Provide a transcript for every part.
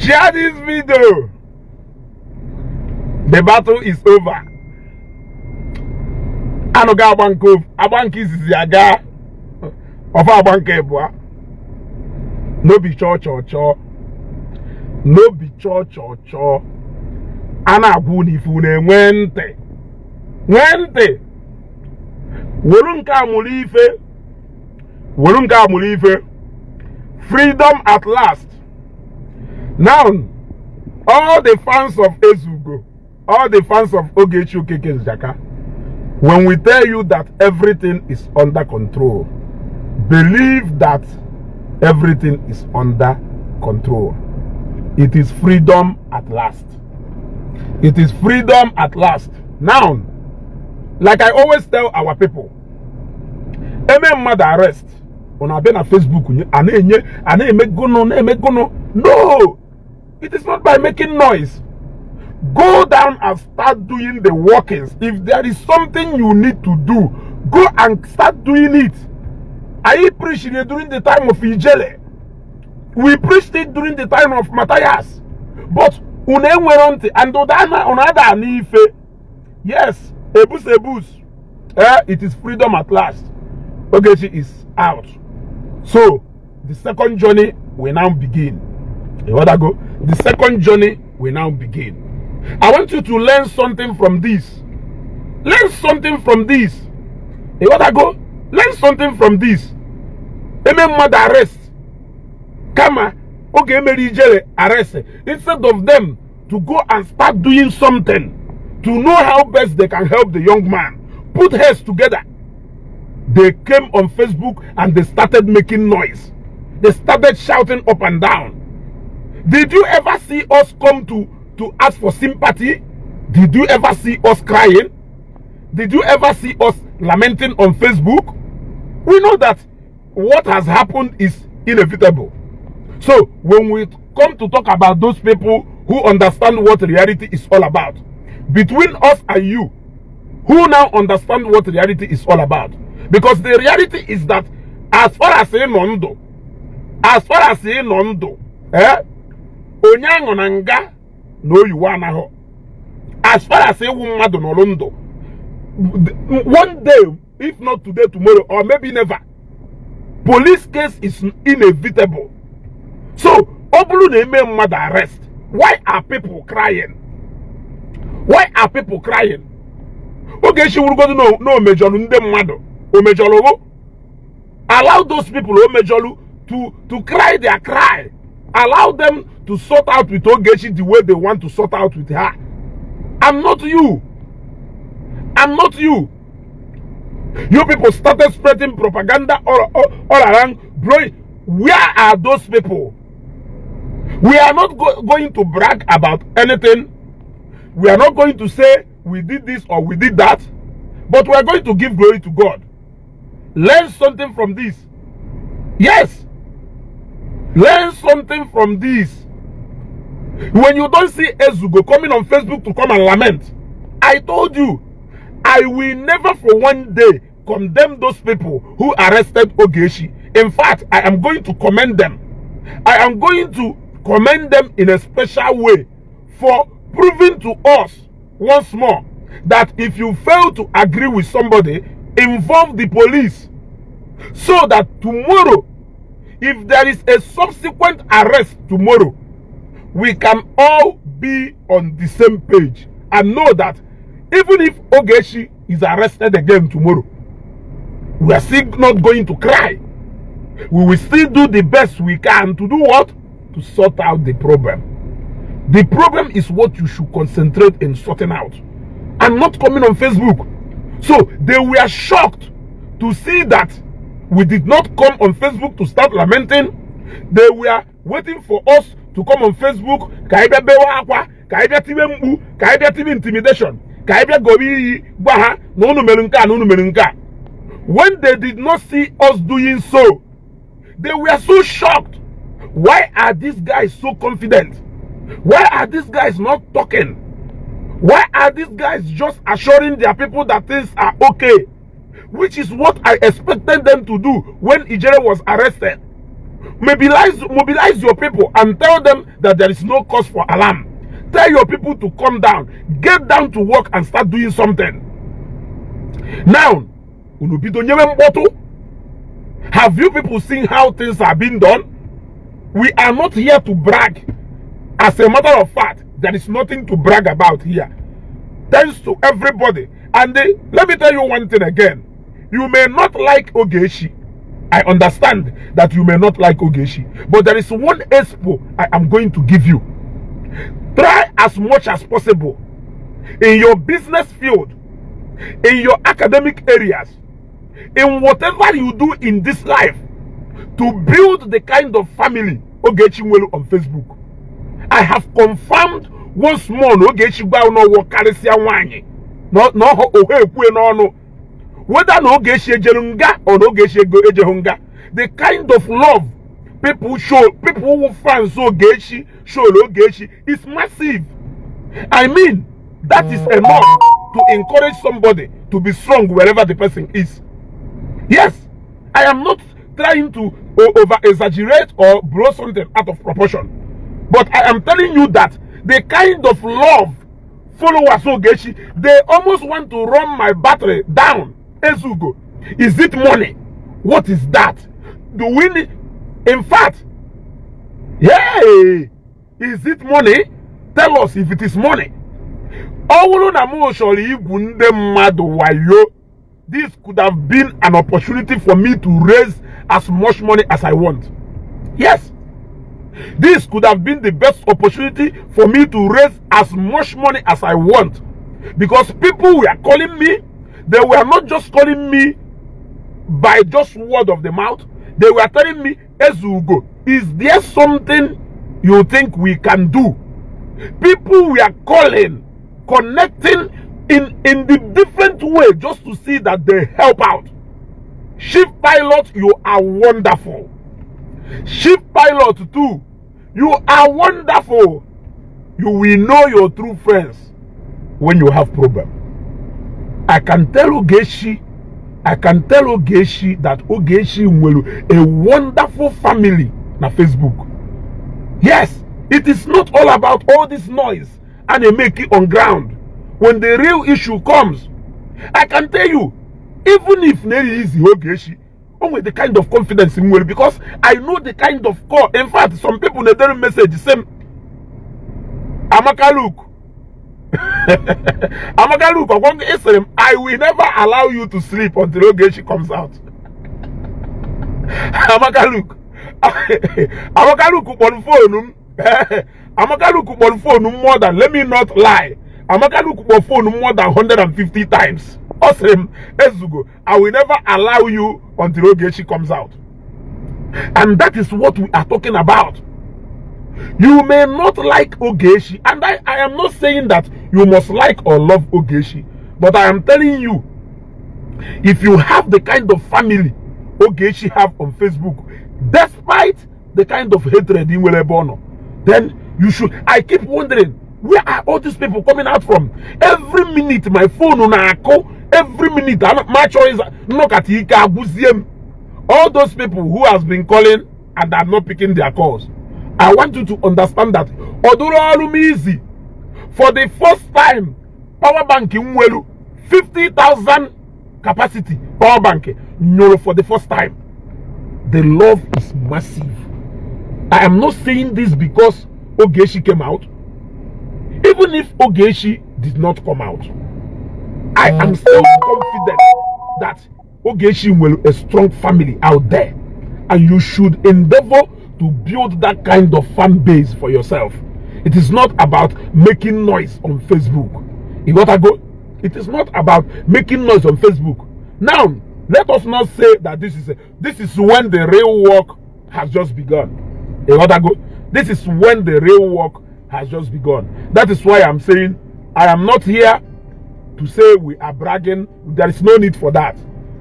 Share this video. The battle is over. Anoga abanko, abanki is yaga of abanke ebua. No be cho. No be cho. Ana guni fune wente. Wolunka mulife. Freedom at last. Now, all the fans of Ezugo, all the fans of Ogechi Okeke Njaka, when we tell you that everything is under control, believe that everything is under control. It is freedom at last. It is freedom at last. Now, like I always tell our people, any mother arrest on our Facebook, no, it is not by making noise. Go down and start doing the workings. If there is something you need to do, go and start doing it. I preached it during the time of Ijele. We preached it during the time of Matthias. But yes, it is freedom at last. Ogechi is out. So the second journey will now begin. The second journey will now begin. I want you to learn something from this. Learn something from this. Learn something from this. Mother arrest. Kama, okay, arrest. Instead of them to go and start doing something to know how best they can help the young man, put heads together. They came on Facebook and they started making noise. They started shouting up and down. Did you ever see us come to ask for sympathy? Did you ever see us crying? Did you ever see us lamenting on Facebook? We know that what has happened is inevitable. So when we come to talk about those people who understand what reality is all about, between us and you, who now understand what reality is all about? Because the reality is that as far as Nondo, Onyangonanga no you wanna. As far as Mado Norondo, one day, if not today, tomorrow, or maybe never, police case is inevitable. So, Obulu name mother arrest. Why are people crying? Why are people crying? Okay, she will go to no major mado. Allow those people to cry their cry. Allow them to sort out with Ogechi the way they want to sort out with her. I'm not you. You people started spreading propaganda all around. Bro, where are those people? We are not going to brag about anything. We are not going to say we did this or we did that. But we are going to give glory to God. Learn something from this. Yes. Learn something from this. When you don't see Ezugo coming on Facebook to come and lament, I told you, I will never for one day condemn those people who arrested Ogechi. In fact, I am going to commend them. I am going to commend them in a special way for proving to us once more that if you fail to agree with somebody, involve the police, so that tomorrow, if there is a subsequent arrest tomorrow, we can all be on the same page and know that even if Ogechi is arrested again tomorrow, we are still not going to cry. We will still do the best we can to do what? To sort out the problem. The problem is what you should concentrate in sorting out and not coming on Facebook. So they were shocked to see that we did not come on Facebook to start lamenting. They were waiting for us to come on Facebook. Intimidation. When they did not see us doing so, they were so shocked. Why are these guys so confident? Why are these guys not talking? Why are these guys just assuring their people that things are okay? Which is what I expected them to do when Ijere was arrested. Mobilize your people and tell them that there is no cause for alarm. Tell your people to come down, get down to work and start doing something. Now, have you people seen how things are being done? We are not here to brag. As a matter of fact, there is nothing to brag about here. Thanks to everybody. And let me tell you one thing again. You may not like Ogechi. I understand that you may not like Ogechi. But there is one expo I am going to give you. Try as much as possible in your business field, in your academic areas, in whatever you do in this life, to build the kind of family Ogechi Nwelu on Facebook. I have confirmed once more Ogechi no wo karisia wanyi. No ohekwe no. Whether no Ogechi ejerunga or no Ogechi ejehunga, the kind of love people show, people who fans Ogechi show Ogechi is massive. I mean, that is enough to encourage somebody to be strong wherever the person is. Yes, I am not trying to over exaggerate or blow something out of proportion, but I am telling you that the kind of love followers Ogechi, they almost want to run my battery down. Ezugo, is it money? What is that? Do we need? In fact, hey, is it money? Tell us if it is money. This could have been an opportunity for me to raise as much money as I want. Yes. This could have been the best opportunity for me to raise as much money as I want. Because people were calling me, they were not just calling me by just word of the mouth. They were telling me, Ezugo, is there something you think we can do? People were calling, connecting in the different way just to see that they help out. Chief Pilot, you are wonderful. Chief Pilot too, you are wonderful. You will know your true friends when you have problem. I can tell Ogechi that Ogechi will a wonderful family na Facebook. Yes, it is not all about all this noise and they make it on ground. When the real issue comes, I can tell you, even if Neri is Ogechi, with the kind of confidence in will, because I know the kind of call. In fact, some people they don't message same. Amaka look. Amaka look, I will never allow you to sleep until Ogechi comes out. Amaka look. Amaka look on phone. Amaka look on phone more than, let me not lie. Amaka look on phone more than 150 times. Awesome, Ezugo, I will never allow you until Ogechi comes out. And that is what we are talking about. You may not like Ogechi, and I am not saying that you must like or love Ogechi, but I am telling you, if you have the kind of family Ogechi have on Facebook, despite the kind of hatred in Welebono, then you should. I keep wondering, where are all these people coming out from? Every minute my phone on a call, every minute my choice knock at all those people who has been calling and are not picking their calls. I want you to understand that Oduro Alumizi, for the first time, power bank in Mwelu, 50,000 capacity power bank for the first time. The love is massive. I am not saying this because Ogechi came out. Even if Ogechi did not come out, I am still confident that Ogechi will a strong family out there, and you should endeavor to build that kind of fan base for yourself. It is not about making noise on Facebook. You gotta go. It is not about making noise on Facebook. Now, let us not say that this is when the real work has just begun. You gotta go. This is when the real work has just begun. That is why I'm saying I am not here to say we are bragging. There is no need for that.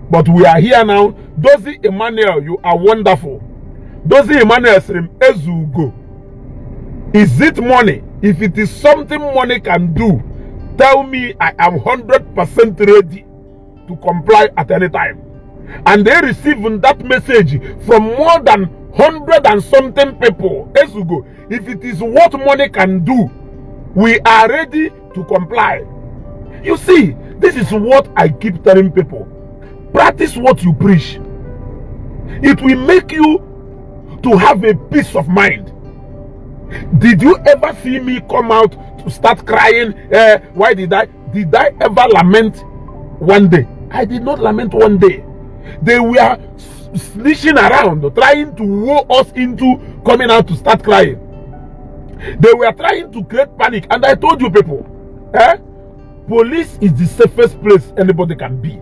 But we are here now. Dozie Emmanuel, you are wonderful. Dozie Emmanuel Srim Ezugo. Is it money? If it is something money can do, tell me. I am 100% ready to comply at any time. And they received that message from more than 100 and something people. Esugo, if it is what money can do, we are ready to comply. You see, this is what I keep telling people. Practice what you preach. It will make you to have a peace of mind. Did you ever see me come out to start crying? Why did I ever lament one day? I did not lament one day. They were slishing around, trying to woo us into coming out to start crying. They were trying to create panic, and I told you people, police is the safest place anybody can be.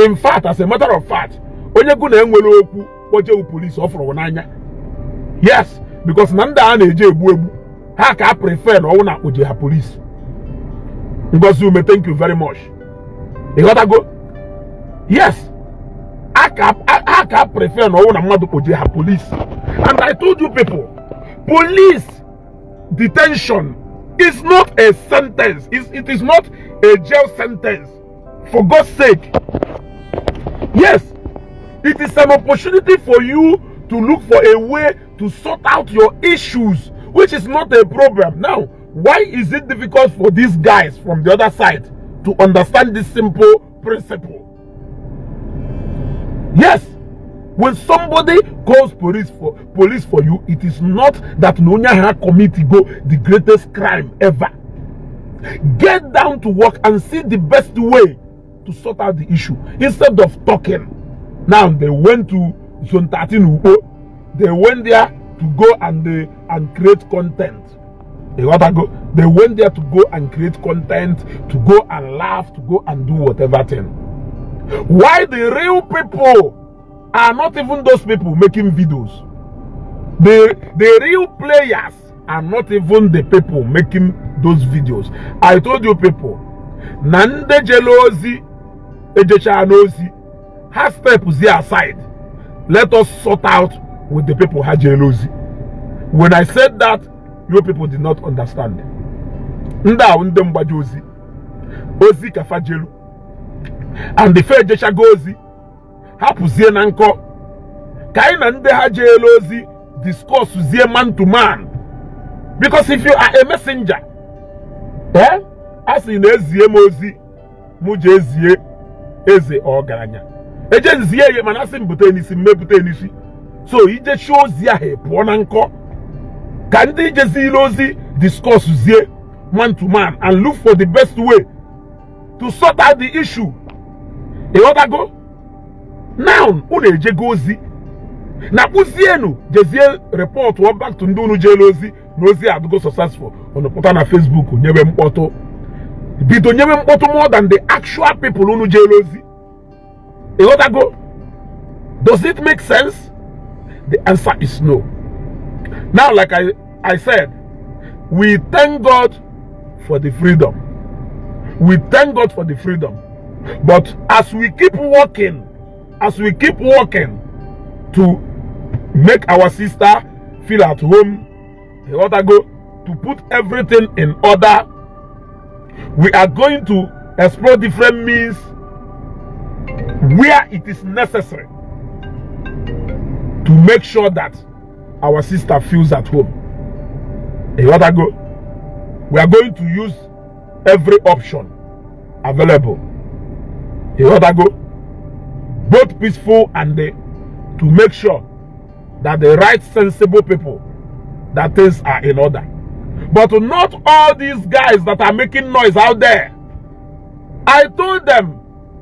In fact, as a matter of fact, police offer. Yes, because Nanda I prefer no police. Because you may thank you very much. You gotta go. Yes, I prefer no police. And I told you people, police detention is not a sentence. It is not a jail sentence. For God's sake. Yes, it is an opportunity for you to look for a way to sort out your issues, which is not a problem. Now, why is it difficult for these guys from the other side to understand this simple principle? Yes, when somebody calls police for you, it is not that Nonya committee go the greatest crime ever. Get down to work and see the best way to sort out the issue instead of talking. Now they went to Zone 13 Ugo. They went there to go and create content. They went there to go and create content, to go and laugh, to go and do whatever thing. Why the real people are not even those people making videos? The real players are not even the people making those videos. I told you people, Nande jealousy, Ogechi Okeke has steps there aside. Let us sort out with the people who have jealousy. When I said that, you people did not understand. Nda undem bajozi, ozi kafa jelu, and the fair Ogechi gozi, hapuzie nanko. Kaina nde ha jealousy discuss zie man to man. Because if you are a messenger, as in ezie mozi, muje ezie eze ogaranya. Eje nzie ye manasi mbute nisi mbute nisi. So he just shows here Ponanko. Can they just discuss here man to man and look for the best way to sort out the issue? You want to go? Now, une je gozi. Na uzienu jezie report one back to ndunu jealousy nozi adugo successful on the portal na Facebook nyebe mpoto. Bito nyebe mpoto more than the actual people unu jealousy. You want to go? Does it make sense? The answer is no. Now, like I said, we thank God for the freedom. We thank God for the freedom. But as we keep working to make our sister feel at home, to put everything in order, we are going to explore different means where it is necessary to make sure that our sister feels at home. We are going to use every option available. Both peaceful and to make sure that the right sensible people, that things are in order. But not all these guys that are making noise out there. I told them,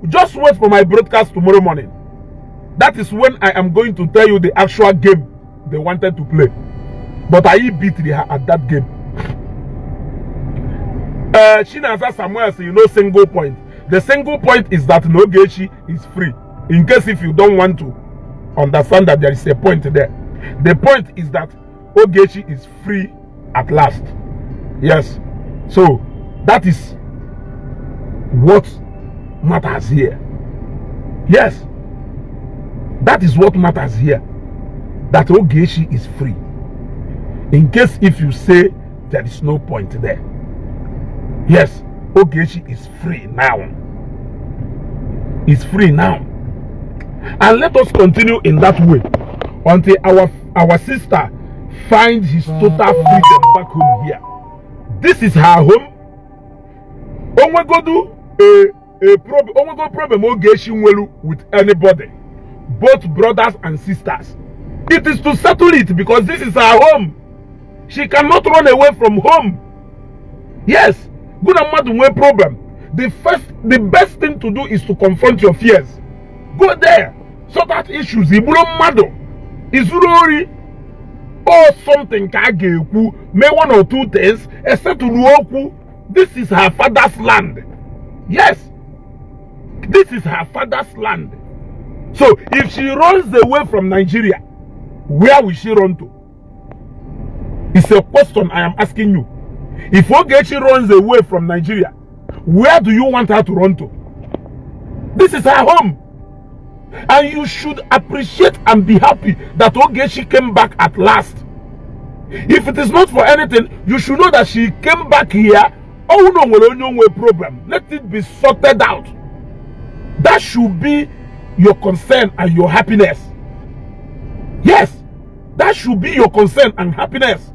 just wait for my broadcast tomorrow morning. That is when I am going to tell you the actual game they wanted to play. But I beat her at that game. Shinaza Samuel says, single point. The single point is that Ogechi is free. In case if you don't want to understand that there is a point there. The point is that Ogechi is free at last. Yes. So, that is what matters here. Yes. That is what matters here. That Ogechi is free. In case if you say there is no point there. Yes, Ogechi is free now. It's free now. And let us continue in that way until our sister find his total freedom back home here. This is her home. Onwegodu problem Ogechi nwelu with anybody, both brothers and sisters. It is to settle it because this is her home. She cannot run away from home. Yes, good and mad no problem. The best thing to do is to confront your fears. Go there, sort out issues. Iburo mado, izurori, or something kageku, may one or two things, except to ruoku. This is her father's land. Yes, this is her father's land. So if she runs away from Nigeria, where will she run to? It's a question I am asking you. If Ogechi runs away from Nigeria, where do you want her to run to? This is her home. And you should appreciate and be happy that Ogechi came back at last. If it is not for anything, you should know that she came back here. Oh no problem. Let it be sorted out. That should be your concern and your happiness. Yes, that should be your concern and happiness.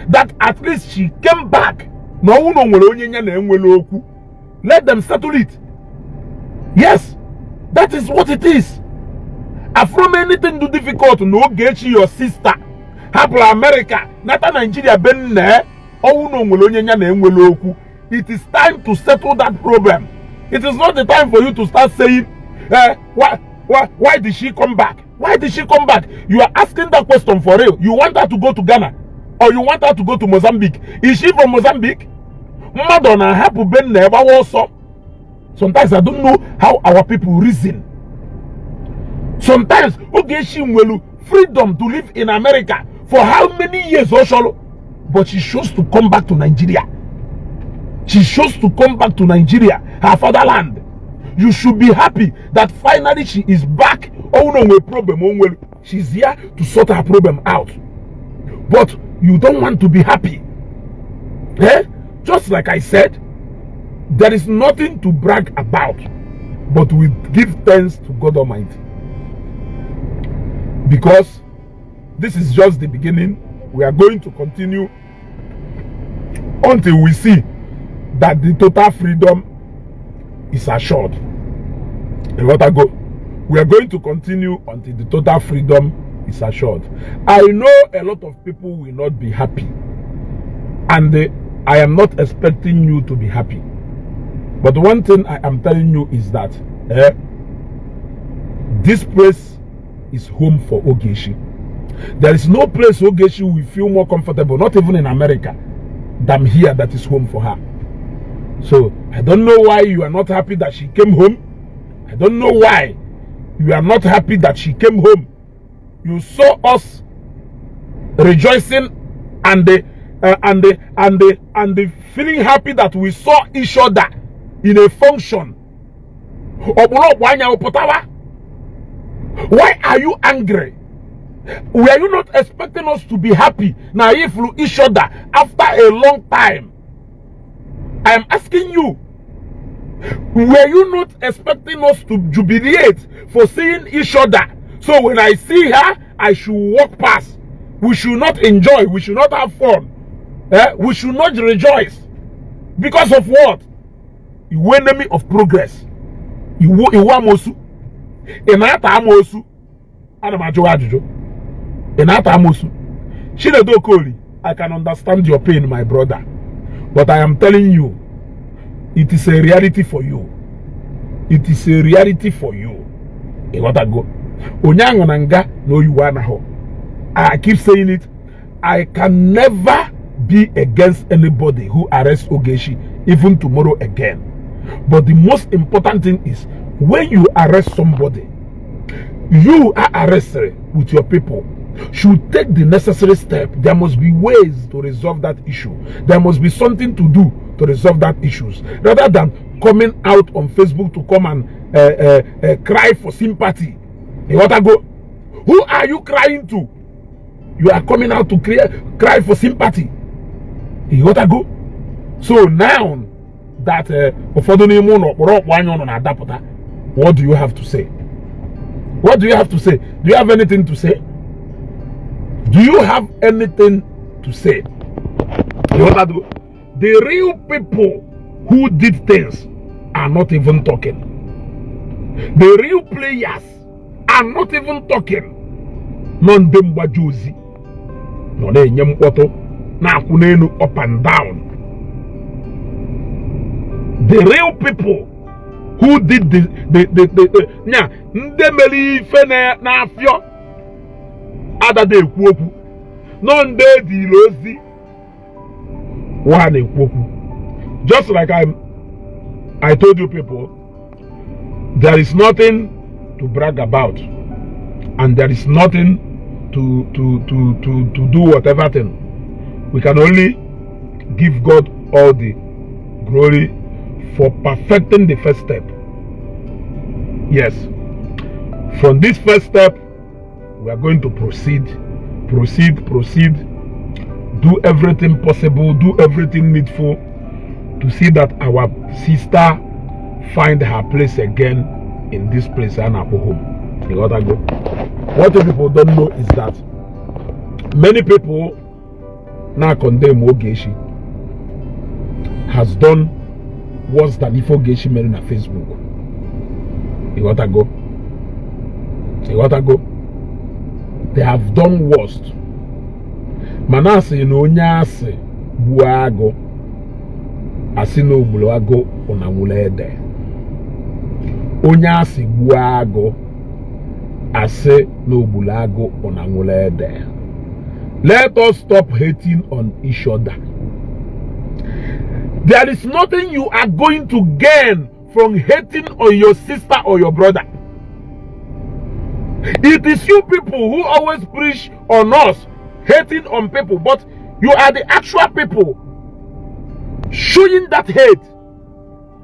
That at least she came back. Let them settle it. Yes, that is what it is. From anything too difficult, no Ogechi your sister. Hapla America, Nata Nigeria ben ne. It is time to settle that problem. It is not the time for you to start saying, why did she come back? Why did she come back? You are asking that question for real. You want her to go to Ghana? Or you want her to go to Mozambique? Is she from Mozambique? Madonna hapu ben never also. Sometimes I don't know how our people reason. Sometimes Ogechi nwelu freedom to live in America for how many years also, but she chose to come back to Nigeria. She chose to come back to Nigeria, her fatherland. You should be happy that finally she is back. Oh no problem. She's here to sort her problem out. But you don't want to be happy. Just like I said, there is nothing to brag about, but we give thanks to God Almighty. Because this is just the beginning. We are going to continue until we see that the total freedom is assured. We are going to continue until the total freedom is assured. I know a lot of people will not be happy, and I am not expecting you to be happy. But one thing I am telling you is that this place is home for Ogechi. There is no place Ogechi will feel more comfortable, not even in America, than here that is home for her. So I don't know why you are not happy that she came home. I don't know why you are not happy that she came home. You saw us rejoicing and feeling happy that we saw each other in a function. Why are you angry? Were you not expecting us to be happy now if we each other after a long time? I am asking you, were you not expecting us to jubilate for seeing each other? So when I see her, I should walk past. We should not enjoy. We should not have fun. We should not rejoice. Because of what? You enemy of progress. You amosu. Enata amosu. Anamajo ajujo. Enata amosu. Shinedo Koli, I can understand your pain, my brother. But I am telling you, it is a reality for you. It is a reality for you. You gotta go. Onyangonanga no you wanna ho. I keep saying it. I can never be against anybody who arrests Ogechi, even tomorrow again. But the most important thing is when you arrest somebody, you are arrested with your people. Should take the necessary step. There must be ways to resolve that issue. There must be something to do to resolve that issues, rather than coming out on Facebook to come and cry for sympathy. You want to go? Who are you crying to? You are coming out to cry for sympathy. You want to go? So now that what do you have to say? What do you have to say? Do you have anything to say? Do you have anything to say? You know that the real people who did things are not even talking. The real players are not even talking. Non demba jozi. No ne nyem kwato na akunenu up and down. The real people who did the nya ndemeli fene na afio adade ekwoku no nde di lozi one ekwoku. Just like I told you people, there is nothing to brag about, and there is nothing to do whatever thing. We can only give God all the glory for perfecting the first step. Yes, from this first step we are going to proceed, do everything possible, do everything needful to see that our sister find her place again in this place and her home. You got that go? What people don't know is that many people now condemn Ogechi has done worse than if Ogechi made on Facebook. You got that go? You got that go? They have done worse. Manase no nyase buago asino bulago onamulede. Onyasi buago ase no bulago onamulede. Let us stop hating on each other. There is nothing you are going to gain from hating on your sister or your brother. It is you people who always preach on us hating on people, but you are the actual people showing that hate.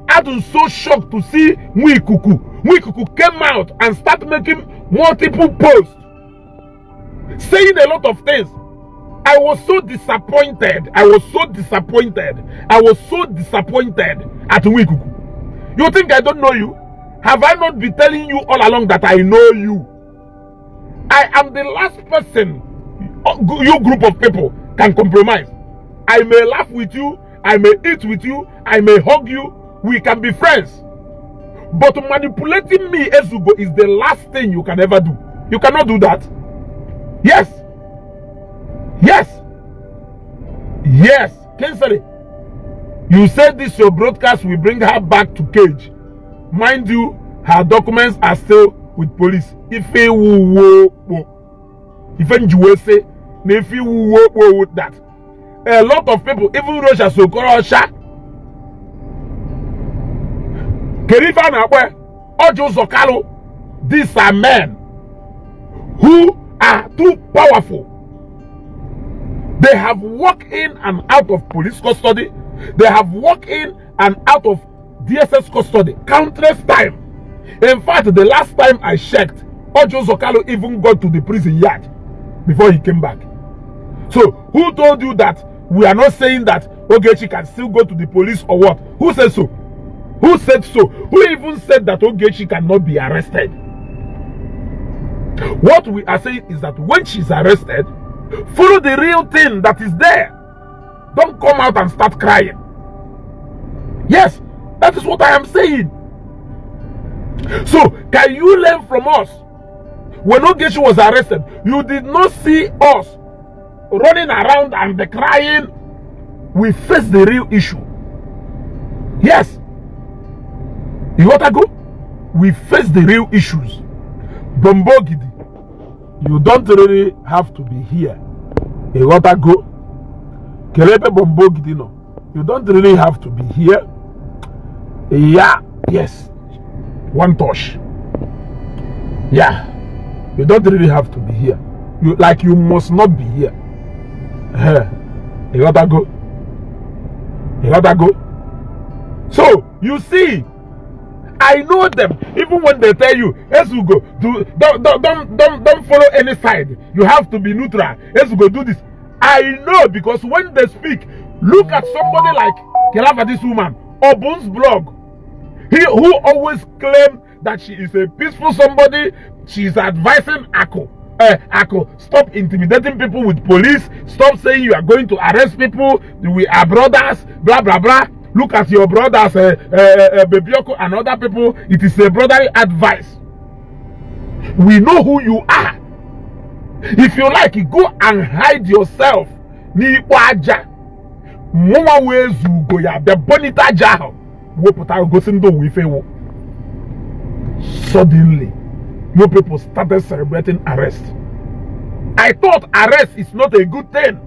I was so shocked to see Mwikuku came out and start making multiple posts saying a lot of things. I was so disappointed. I was so disappointed at Mwikuku. You think I don't know you? Have I not been telling you all along that I know you? I am the last person you group of people can compromise. I may laugh with you, I may eat with you, I may hug you, we can be friends. But manipulating me, Ezugo, is the last thing you can ever do. You cannot do that. Yes. Kensari, you said this your broadcast will bring her back to cage. Mind you, her documents are still with police. If you say if you with that, a lot of people, even Russia, so Korosha, Kerifa Nabwe, Ojo Zokalo, these are men who are too powerful. They have walked in and out of police custody. They have walked in and out of DSS custody countless times. In fact, the last time I checked, Ojo Zokalo even got to the prison yard before he came back. So, who told you that we are not saying that Ogechi can still go to the police or what? Who said so? Who said so? Who even said that Ogechi cannot be arrested? What we are saying is that when she's arrested, follow the real thing that is there. Don't come out and start crying. Yes, that is what I am saying. So, can you learn from us? When Ogechi was arrested, you did not see us running around and crying. We face the real issue. Yes. You gotta go? We face the real issues. Bombogidi, you don't really have to be here. You gotta go? Kelebe Bombogidi, no. You don't really have to be here. Yeah, yes. One touch. Yeah. You don't really have to be here. You must not be here. You gotta go. You gotta go. So you see, I know them. Even when they tell you, Esugo, don't follow any side. You have to be neutral. Esugo, do this. I know, because when they speak, look at somebody like Kelava, this woman, Obun's blog. Who always claim that she is a peaceful somebody. She's advising Ako. stop intimidating people with police. Stop saying you are going to arrest people. We are brothers, blah, blah, blah. Look at your brothers, Bebioko and other people. It is a brotherly advice. We know who you are. If you like, go and hide yourself. Mama wezu go ya the bonita jaho. Suddenly, you people started celebrating arrest. I thought arrest is not a good thing.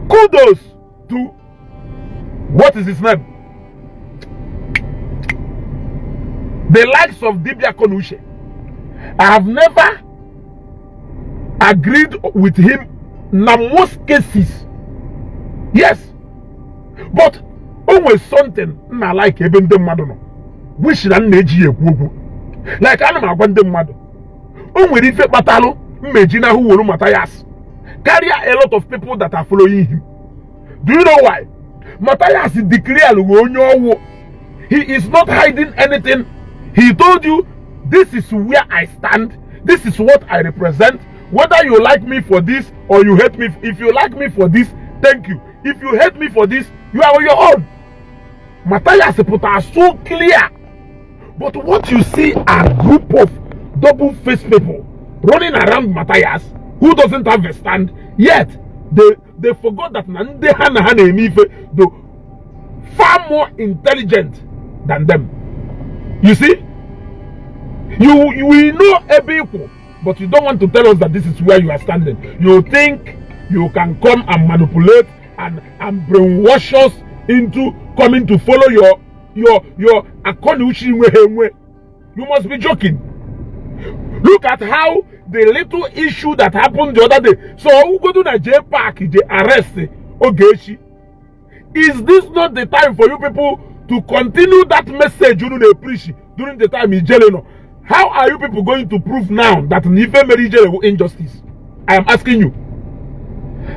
Kudos to, what is his name? The likes of Dibia Konushe. I have never agreed with him in most cases. Yes. But always something I like even the madonna. Wish that neji ekwu. Like anama gwande mmadu. O nwere ife kpatalu mmejina who wolu Matthias. Carry a lot of people that are following him. Do you know why? Matthias declared he is not hiding anything. He told you, this is where I stand. This is what I represent. Whether you like me for this or you hate me. If you like me for this, thank you. If you hate me for this, you are on your own. Matthias put are so clear. But what you see are a group of double-faced people running around Matthias who doesn't have a stand. Yet they forgot that Nande Hana though far more intelligent than them. You see? We know every equal, but you don't want to tell us that this is where you are standing. You think you can come and manipulate and brainwash us into coming to follow your Akonushi. You must be joking. Look at how the little issue that happened the other day. So who go to the jail park, they arrest Ogechi. Is this not the time for you people to continue that message you preach during the time in jail? How are you people going to prove now that Nife Mary jail injustice? I am asking you.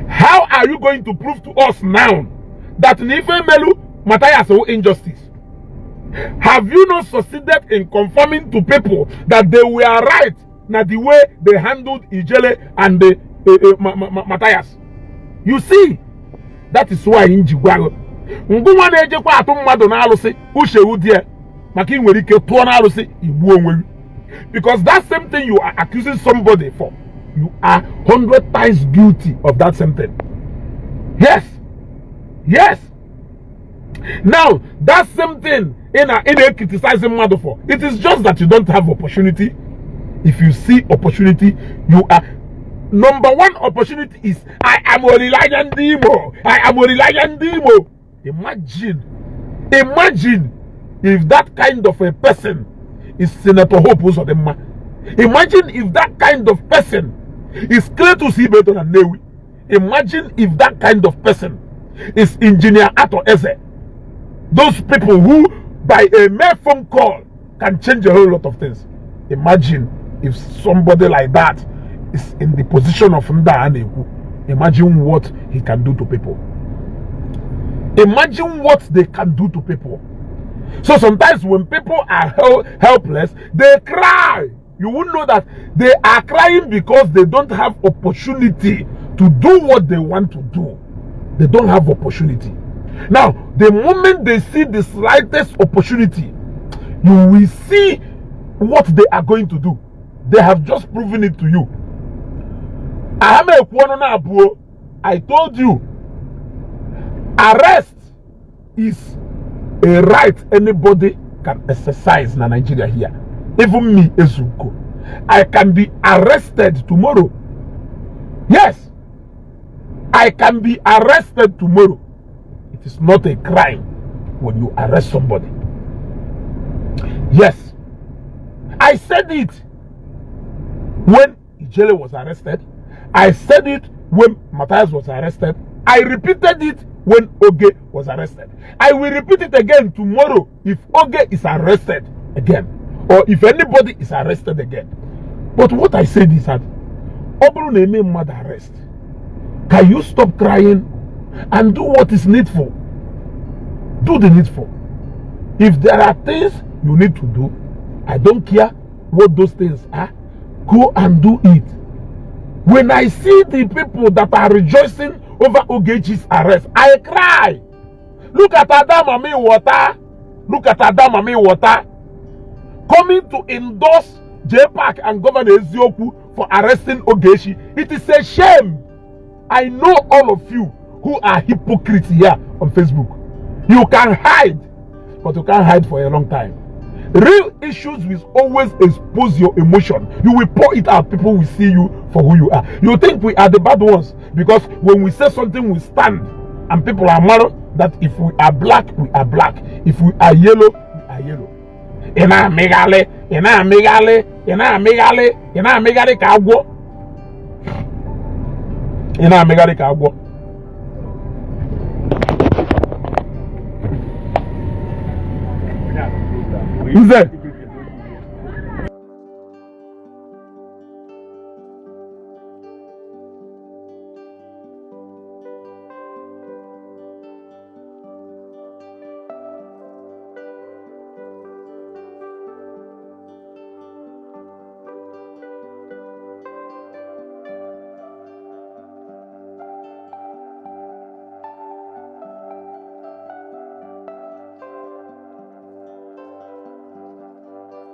How are you going to prove to us now that Nife Melu Matthias injustice? Have you not succeeded in confirming to people that they were right na the way they handled Ijele and the Matthias? You see, that is why in Jigwago Nguma na-ejekwa atụ mmadụ na alụsị uche udie maka inwere ike tụọ na alụsị igbu onwe. Because that same thing you are accusing somebody for, you are 100 times guilty of that same thing. Yes. Yes. Now, that same thing in a criticizing mother for, it is just that you don't have opportunity. If you see opportunity, you are number one opportunity is I am a reliant demo. I am a reliant demo. Imagine if that kind of a person is Senator Hope Uzodinma. Imagine if that kind of person is Cletus Ibeto and Newi. Imagine if that kind of person is Engineer Ato Eze. Those people who, by a mere phone call, can change a whole lot of things. Imagine if somebody like that is in the position of Nda Aneku. Imagine what he can do to people. Imagine what they can do to people. So sometimes when people are helpless, they cry. You will know that they are crying because they don't have opportunity to do what they want to do. They don't have opportunity. Now, the moment they see the slightest opportunity, you will see what they are going to do. They have just proven it to you. I told you, arrest is a right anybody can exercise in Nigeria here. Even me, Ezuko. I can be arrested tomorrow. Yes. I can be arrested tomorrow. It is not a crime when you arrest somebody. Yes. I said it when Ijele was arrested. I said it when Matthias was arrested. I repeated it when Oge was arrested. I will repeat it again tomorrow if Oge is arrested again. Or if anybody is arrested again. But what I said is that Obru Neme mad arrest. Can you stop crying and do what is needful? Do the needful. If there are things you need to do, I don't care what those things are, go and do it. When I see the people that are rejoicing over Ogechi's arrest, I cry. Look at Adamami Water. Look at Adamami Water coming to endorse J-Park and Governor Ezioku for arresting Ogechi. It is a shame. I know all of you who are hypocrites here on Facebook. You can hide, but you can't hide for a long time. Real issues will always expose your emotion. You will pour it out. People will see you for who you are. You think we are the bad ones because when we say something, we stand. And people are mad that if we are black, we are black. If we are yellow, we are yellow. Ina megale kagwo. Ina megale kagwo. Who's that?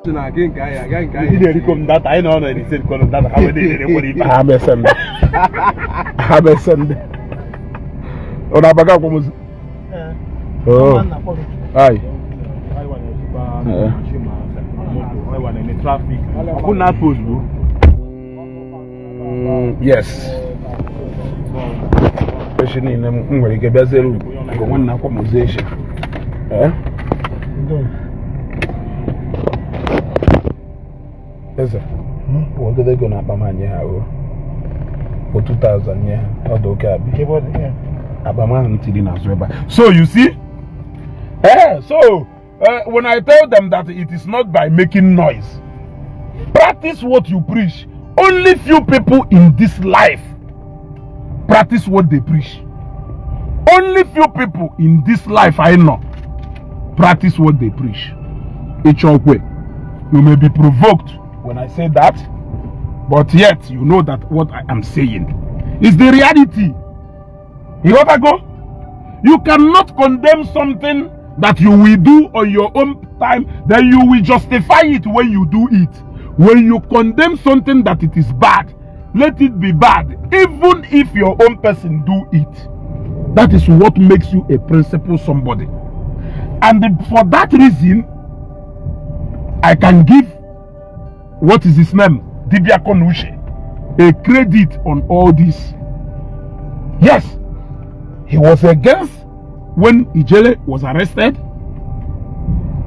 Again, you didn't come that I know and he said, "Come that how many I'm a Sunday. I'm a Sunday. On a baga como. Oh. Aye. I want in the traffic. Who not post, bro? Yes. Especially in them where you get bezel. Go one na conversation. Yes, sir. What are they going to Abaman? For 2000, yeah. Okay. Abaman. So you see? So when I tell them that it is not by making noise, practice what you preach. Only few people in this life practice what they preach. Only few people in this life I know practice what they preach. It's your way. You may be provoked when I say that, but yet you know that what I am saying is the reality. You gotta go. You cannot condemn something that you will do on your own time, then you will justify it when you do it. When you condemn something that it is bad, let it be bad, even if your own person do it. That is what makes you a principled somebody. And for that reason, I can give, what is his name? Dibia Konushe, a credit on all this. Yes, he was against when Ijele was arrested.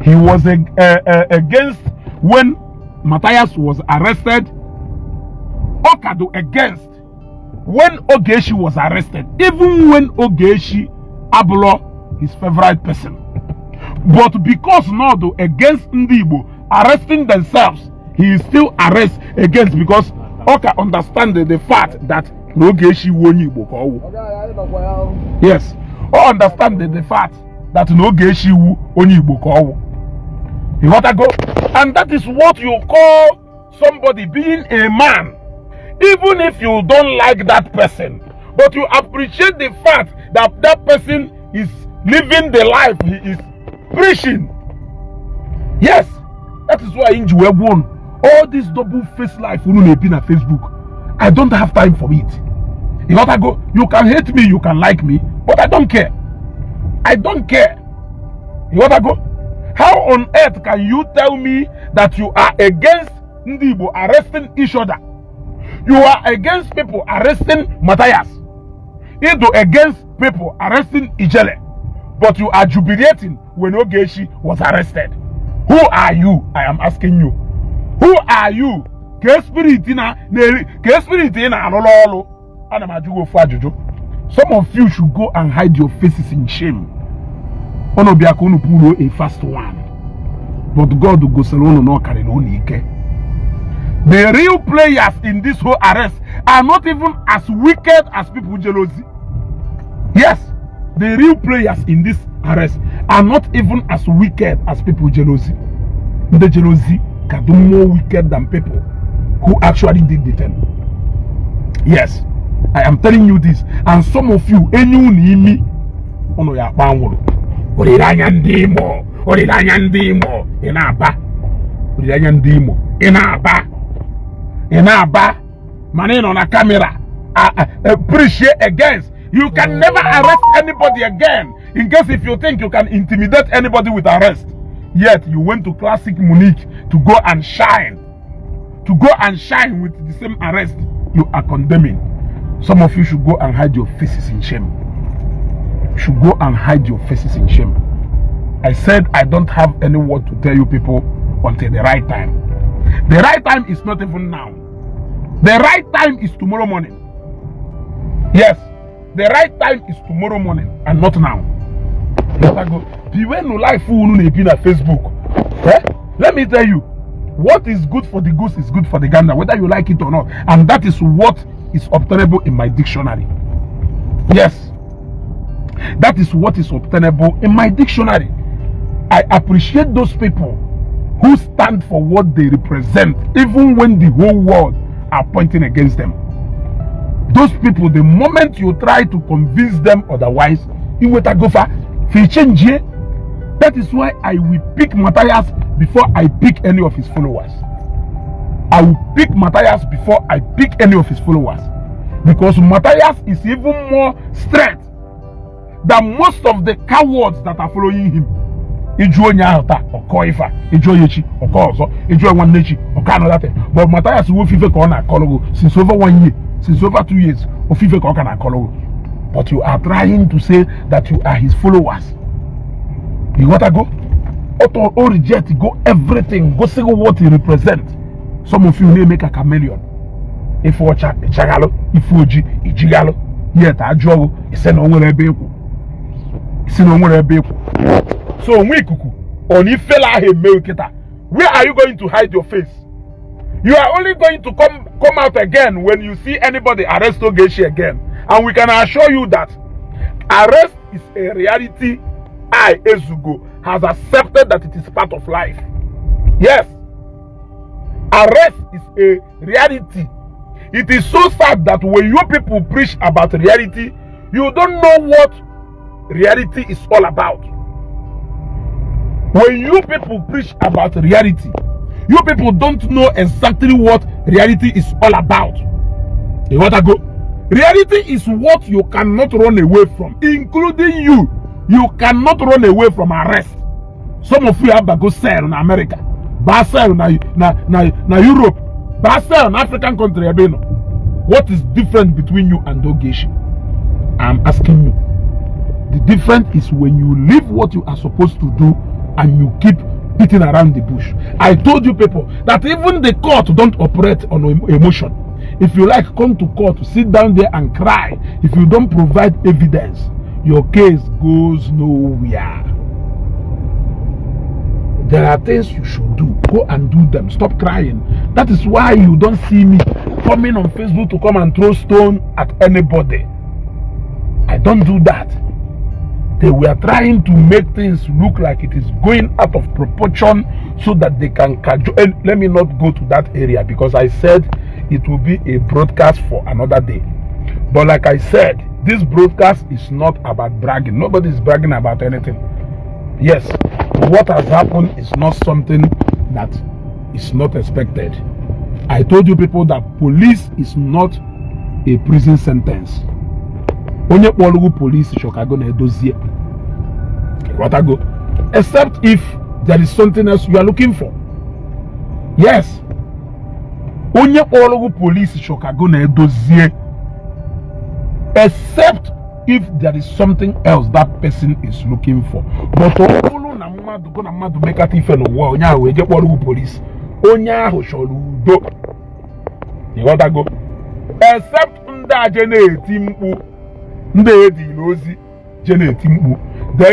He was against when Matthias was arrested. Okado against when Ogechi was arrested. Even when Ogechi Abulo, his favorite person. But because Nodo against Igbo arresting themselves, he is still arrest against, because Oka understand the fact that Ogechi won Igbo. Yes, or understand the fact that Ogechi won Igbo. You gotta go, and that is what you call somebody being a man. Even if you don't like that person, but you appreciate the fact that that person is living the life he is preaching. Yes, that is why in won. All this double-faced life on Facebook, I don't have time for it. You gotta go. You can hate me, you can like me, but I don't care. I don't care. You gotta go. How on earth can you tell me that you are against Ndibo arresting each other? You are against people arresting Matthias. You do against people arresting Ijele. But you are jubilating when Ogechi was arrested. Who are you? I am asking you. Who are you? Some of you should go and hide your faces in shame. A fast one. But God will go salon no carry no nike. The real players in this whole arrest are not even as wicked as people jealousy. Yes, the real players in this arrest are not even as wicked as people jealousy. The jealousy can do more wicked than people who actually did the thing. Yes, I am telling you this. And some of you, me, ono ya kpanwuru. Olilanya ndị Imo, olilanya ndị Imo, inaba. Olilanya ndị Imo, inaba. Inaba. Maneno na camera. Appreciate against. You can never arrest anybody again. In case if you think you can intimidate anybody with arrest. Yet you went to Classic Munich to go and shine. To go and shine with the same arrest. You are condemning. Some of you should go and hide your faces in shame. You should go and hide your faces in shame. I said I don't have any word to tell you people until the right time. The right time is not even now. The right time is tomorrow morning. Yes, the right time is tomorrow morning and not now. Beware no life fool on Facebook. Let me tell you, what is good for the goose is good for the gander, whether you like it or not. And that is what is obtainable in my dictionary. Yes, that is what is obtainable in my dictionary. I appreciate those people who stand for what they represent, even when the whole world are pointing against them. Those people, the moment you try to convince them otherwise, you will go far. That is why I will pick Matthias before I pick any of his followers. I will pick Matthias before I pick any of his followers. Because Matthias is even more strength than most of the cowards that are following him. But Matthias will since over 1 year, since over 2 years, but you are trying to say that you are his followers. You gotta go? Or reject, go everything, go see what he represents. Some of you may make a chameleon. If you watch Chagalo, if you Ijigalo, yet I draw, it's an only vehicle. It's an only vehicle. So, on if fella he make it. Where are you going to hide your face? You are only going to come out again when you see anybody arrest Ogechi again. And we can assure you that arrest is a reality. I, Ezugo, has accepted that it is part of life. Yes. Arrest is a reality. It is so sad that when you people preach about reality, you don't know what reality is all about. When you people preach about reality, you people don't know exactly what reality is all about. You want to go? Reality is what you cannot run away from, including you. You cannot run away from arrest. Some of you have to go sell in America, sell na Europe, sell in African country. What is different between you and Ogechi? I'm asking you. The difference is when you leave what you are supposed to do and you keep beating around the bush. I told you people that even the court don't operate on emotion. If you like, come to court, sit down there and cry. If you don't provide evidence, your case goes nowhere. There are things you should do. Go and do them. Stop crying. That is why you don't see me coming on Facebook to come and throw stone at anybody. I don't do that. They were trying to make things look like it is going out of proportion so that they can cajole. And let me not go to that area because I said it will be a broadcast for another day. But like I said, this broadcast is not about bragging. Nobody is bragging about anything. Yes, what has happened is not something that is not expected. I told you people that police is not a prison sentence. Onye kpọrọ police Chicago na edozie. What I go? Except if there is something else you are looking for. Yes. Onye kpọrọ police Chicago na edozie. Except if there is something else that person is looking for. But na mmadụ go na mmadụ mekata ife n'ụwa onye ahụ eje kpọrọ police. Onye ahụ chọrọ udo. You got to go. Except ndị aje na-eti mkpu. Then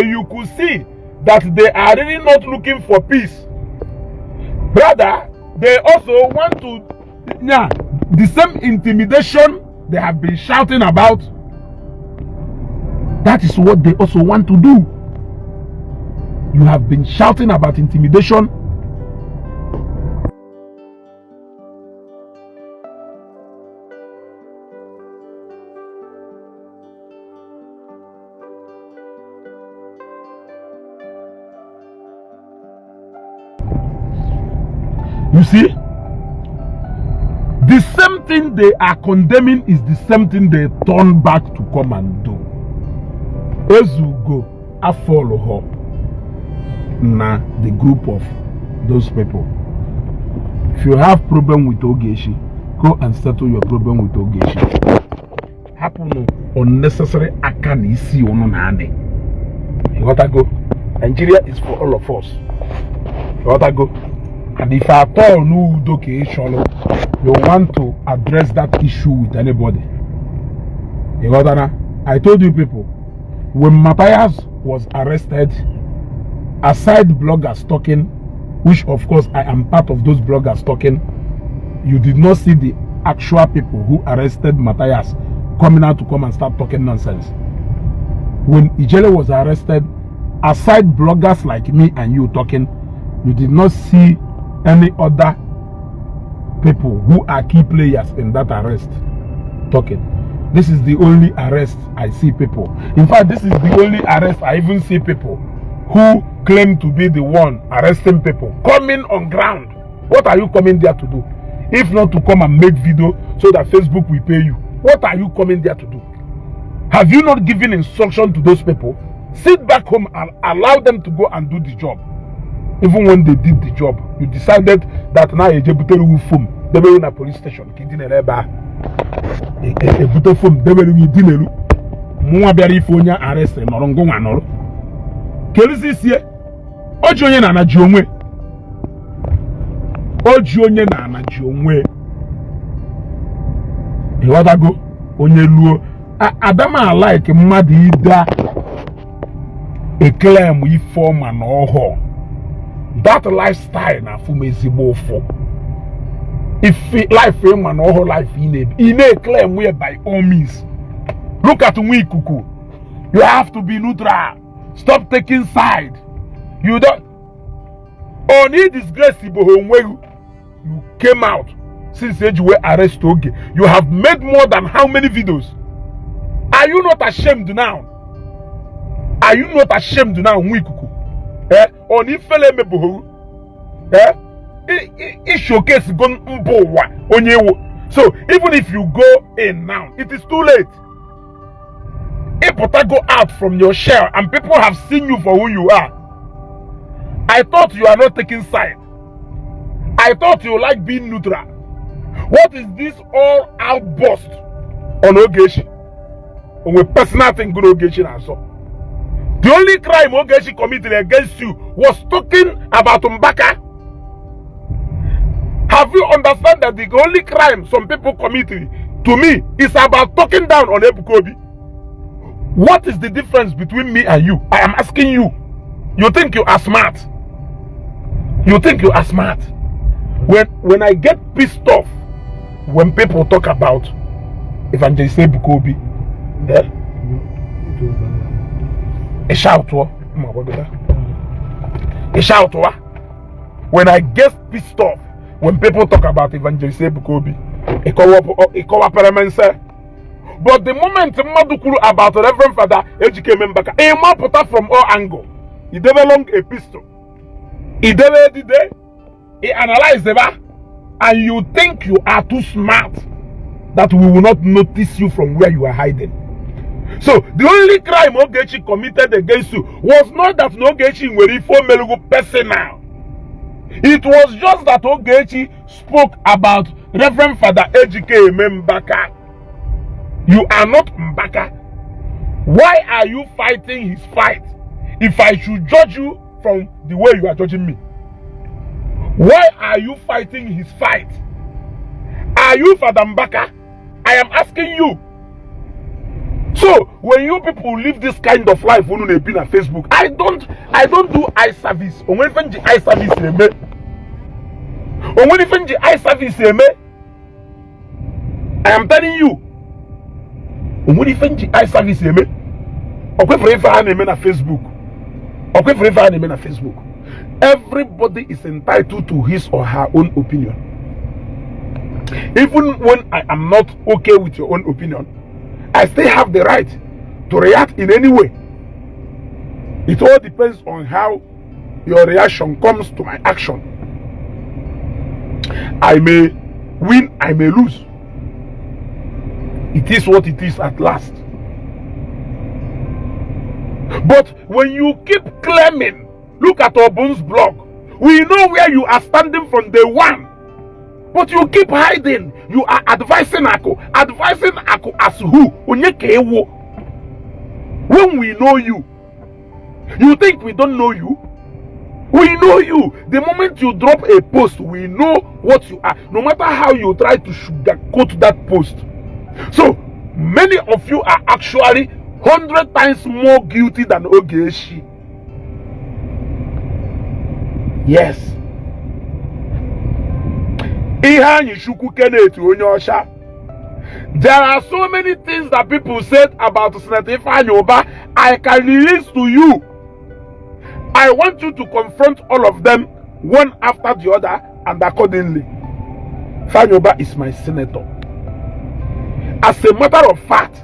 you could see that they are really not looking for peace. Rather, they also want to, the same intimidation they have been shouting about. That is what they also want to do. You have been shouting about intimidation. You see? The same thing they are condemning is the same thing they turn back to come and do. Ezugo I follow her. Nah, the group of those people. If you have problem with Ogechi, go and settle your problem with Ogechi. Happen unnecessary akan isi ono nane. You gotta go. Nigeria is for all of us. You gotta go. And if at all no you want to address that issue with anybody, you gotta. I told you people, when Matthias was arrested, aside bloggers talking, which of course I am part of those bloggers talking, you did not see the actual people who arrested Matthias coming out to come and start talking nonsense. When Ijele was arrested, aside bloggers like me and you talking, you did not see any other people who are key players in that arrest talking. This is the only arrest I see people. In fact, this is the only arrest I even see people who claim to be the one arresting people coming on ground. What are you coming there to do? If not to come and make video so that Facebook will pay you. What are you coming there to do? Have you not given instruction to those people? Sit back home and allow them to go and do the job. Even when they did the job, you decided that now you jebuteru phone. They were in a police station. Arrest Oji onye na-anaji onwe. Oji onye na-anaji onwe. Iwadago onye luo. Adama like mmadụ ida claim ifeom and oho. That lifestyle na fume ezigbo ofo. If life man oho life in a claim where by all means. Look at Nwikuku. You have to be neutral. Stop taking side. You don't only disgrace you came out since you were arrested. Okay. You have made more than how many videos? Are you not ashamed now? Are you not ashamed now, Nwikuku? Only fele me boho. It showcase gon mbowa onyewo. So even if you go in now, it is too late. If you go out from your shell and people have seen you for who you are, I thought you are not taking side. I thought you like being neutral. What is this all outburst on Ogechi? On a personal thing good Ogechi and so. The only crime Ogechi committed against you was talking about Mbaka. Have you understand that the only crime some people committed to me is about talking down on Ebukobi? What is the difference between me and you? I am asking you. You think you are smart? You think you are smart? When I get pissed off when people talk about Evangelist Ebukobi, a shout when I get pissed off when people talk about Evangelist Ebukobi, but the moment Madukuru about Reverend Father Ejike Njaka, a man put up from all angles. He developed a pistol. He developed it. He analyzed it, and you think you are too smart that we will not notice you from where you are hiding. So the only crime Ogechi committed against you was not that Ogechi were for Melugu personal. It was just that Ogechi spoke about Reverend Father Ejike Njaka. You are not Mbaka. Why are you fighting his fight if I should judge you from the way you are judging me? Why are you fighting his fight? Are you Father Mbaka? I am asking you. So when you people live this kind of life on Facebook, I don't do eye service. When you eye service, I am telling you. When you find eye service, Facebook. Everybody is entitled to his or her own opinion. Even when I am not okay with your own opinion, I still have the right to react in any way. It all depends on how your reaction comes to my action. I may win, I may lose. It is what it is at last. But when you keep claiming, look at Obun's blog, we know where you are standing from day one. But you keep hiding. You are advising Ako. Advising Ako as who? Onyekewo. When we know you. You think we don't know you? We know you. The moment you drop a post, we know what you are. No matter how you try to sugarcoat that post. So, many of you are actually 100 times more guilty than Ogechi. Yes. There are so many things that people said about Senator Ifeanyi. I can release to you. I want you to confront all of them one after the other and accordingly. Ifeanyi is my senator. As a matter of fact,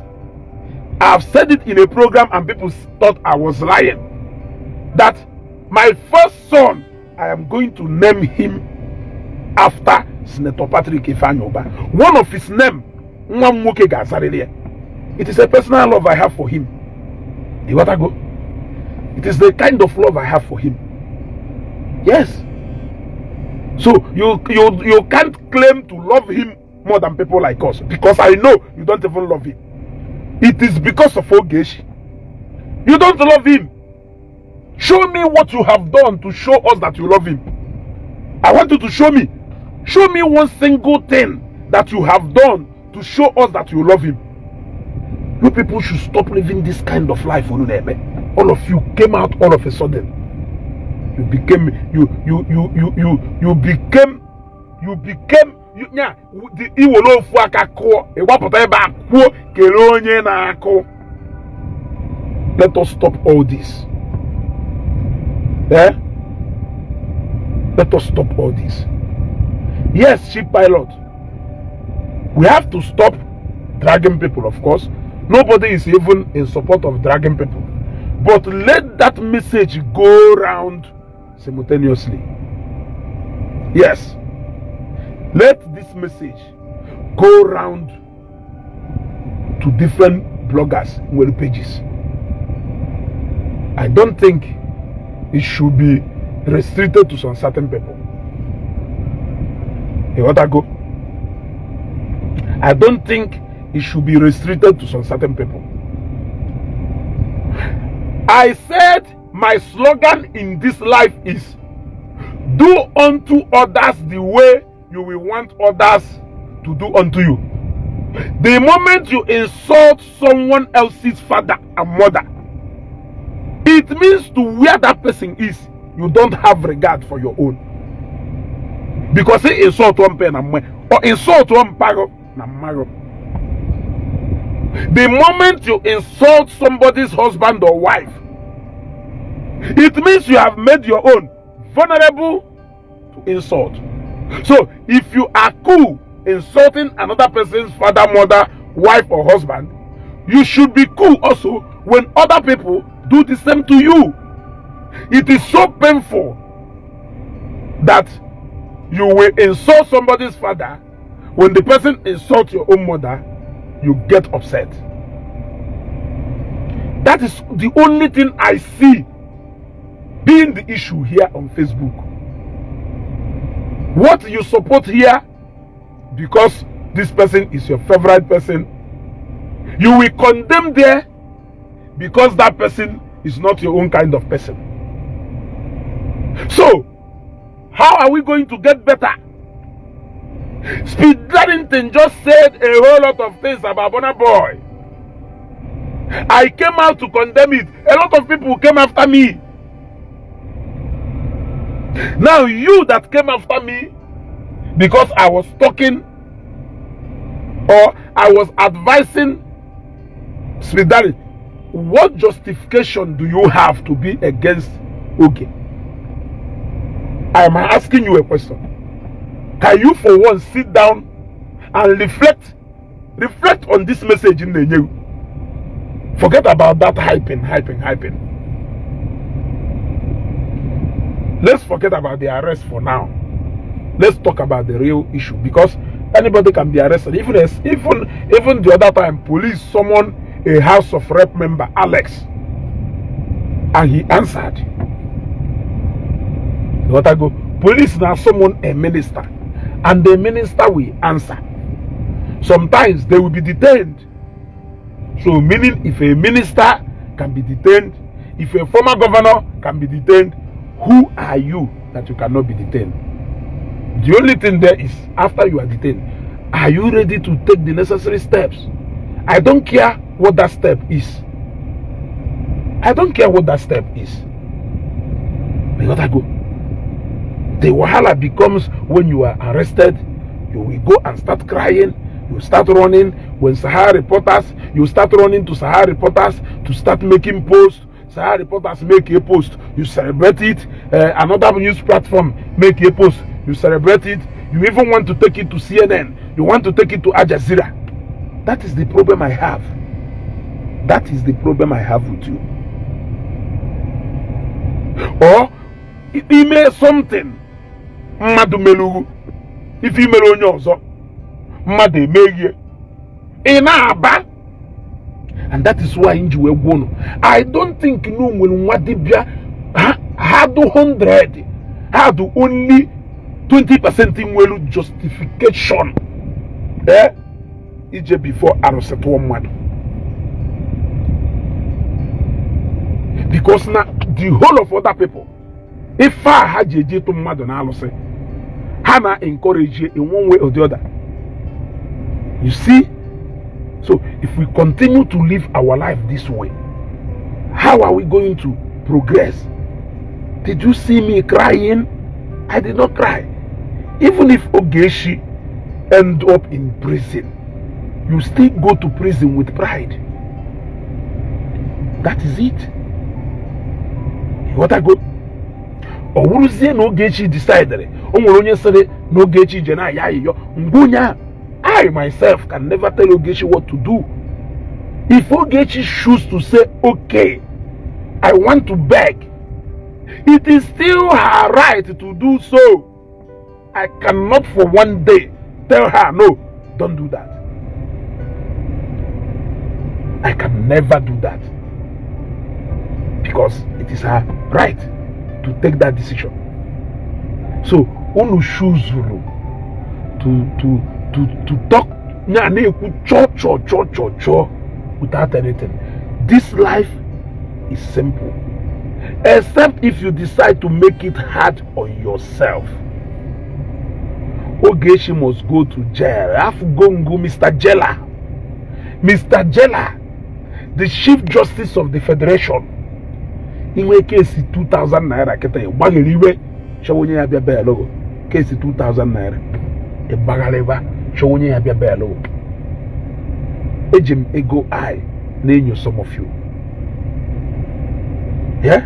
I've said it in a program and people thought I was lying. That my first son, I am going to name him after Senator Patrick Ifeanyi. One of his name, it is a personal love I have for him. You want to go? It is the kind of love I have for him. Yes. So you can't claim to love him more than people like us, because I know you don't even love him. It is because of Ogechi. You don't love him. Show me what you have done to show us that you love him. I want you to show me. Show me one single thing that you have done to show us that you love him. You people should stop living this kind of life. All of you came out all of a sudden. You became the iwolo fuakako. Let us stop all this. Eh? Let us stop all this. Yes, ship pilot. We have to stop dragging people, of course. Nobody is even in support of dragging people. But let that message go round simultaneously. Yes. Let this message go round to different bloggers, web pages. I don't think it should be restricted to some certain people. You want to go? I don't think it should be restricted to some certain people. I said my slogan in this life is, do unto others the way you will want others to do unto you. The moment you insult someone else's father and mother, it means to where that person is, you don't have regard for your own. Because he insult one pen or insult one paro na maro. The moment you insult somebody's husband or wife, it means you have made your own vulnerable to insult. So if you are cool insulting another person's father, mother, wife or husband, you should be cool also when other people do the same to you. It is so painful that you will insult somebody's father. When the person insults your own mother, you get upset. That is the only thing I see being the issue here on Facebook. What you support here, because this person is your favorite person, you will condemn there because that person is not your own kind of person. So, how are we going to get better? Speed Darrington just said a whole lot of things about Burna Boy. I came out to condemn it. A lot of people came after me. Now you that came after me because I was talking or I was advising Speed Darrington, what justification do you have to be against Oge? I am asking you a question. Can you for once sit down and reflect on this message in the new? Forget about that hyping. Let's forget about the arrest for now. let's talk about the real issue, because anybody can be arrested. Even the other time, police summoned a House of Rep member, Alex, and he answered. What I go? Police now summon a minister, and the minister will answer. Sometimes they will be detained. So meaning, if a minister can be detained, if a former governor can be detained, who are you that you cannot be detained? The only thing there is, after you are detained, are you ready to take the necessary steps? I don't care what that step is. I don't care what that step is. Because I go, the wahala becomes when you are arrested, you will go and start crying, you start running. When Sahara reporters, you start running to Sahara reporters to start making posts. Sahara reporters make a post, you celebrate it. Another news platform make a post, you celebrate it. You even want to take it to CNN, you want to take it to Al Jazeera. That is the problem I have. That is the problem I have with you. Or email something. Mmadụ melugu. If you mail onye ọzọ, mmadụ emeghe. Ị na-aba. And that is why inji wee gwonu. I don't think no nwere nwa dibịa ha do 100. Ha do only 20% nwere justification. Ije before arụsịtụọ mmadụ. Because now the whole of other people, if far ha ji eje to mmadụ na alụsị, ha na encourage in one way or the other. You see? So if we continue to live our life this way, how are we going to progress? Did you see me crying? I did not cry. Even if Ogechi end up in prison, you still go to prison with pride. That is it. What I go? Owuruzie na Ogechi decided. Onye sere na Ogechi je na ya yo. Ngunya, I myself can never tell Ogechi what to do. If Ogechi chooses to say, okay, I want to beg, it is still her right to do so. I cannot for one day tell her, no, don't do that. I can never do that. Because it is her right to take that decision. So, onu choose to talk without anything. This life is simple, except if you decide to make it hard on yourself. Ogechi must go to jail. I have to go and go, Mr. Jailer. Mr. Jailer, the Chief Justice of the Federation. In my case, 2,000 naira. Bagaliwe, shawonye ya bia logo. Case 2,000 naira. E bagaleva, shawonye ya bia logo. Ejim ego I name you some of you. Yeah?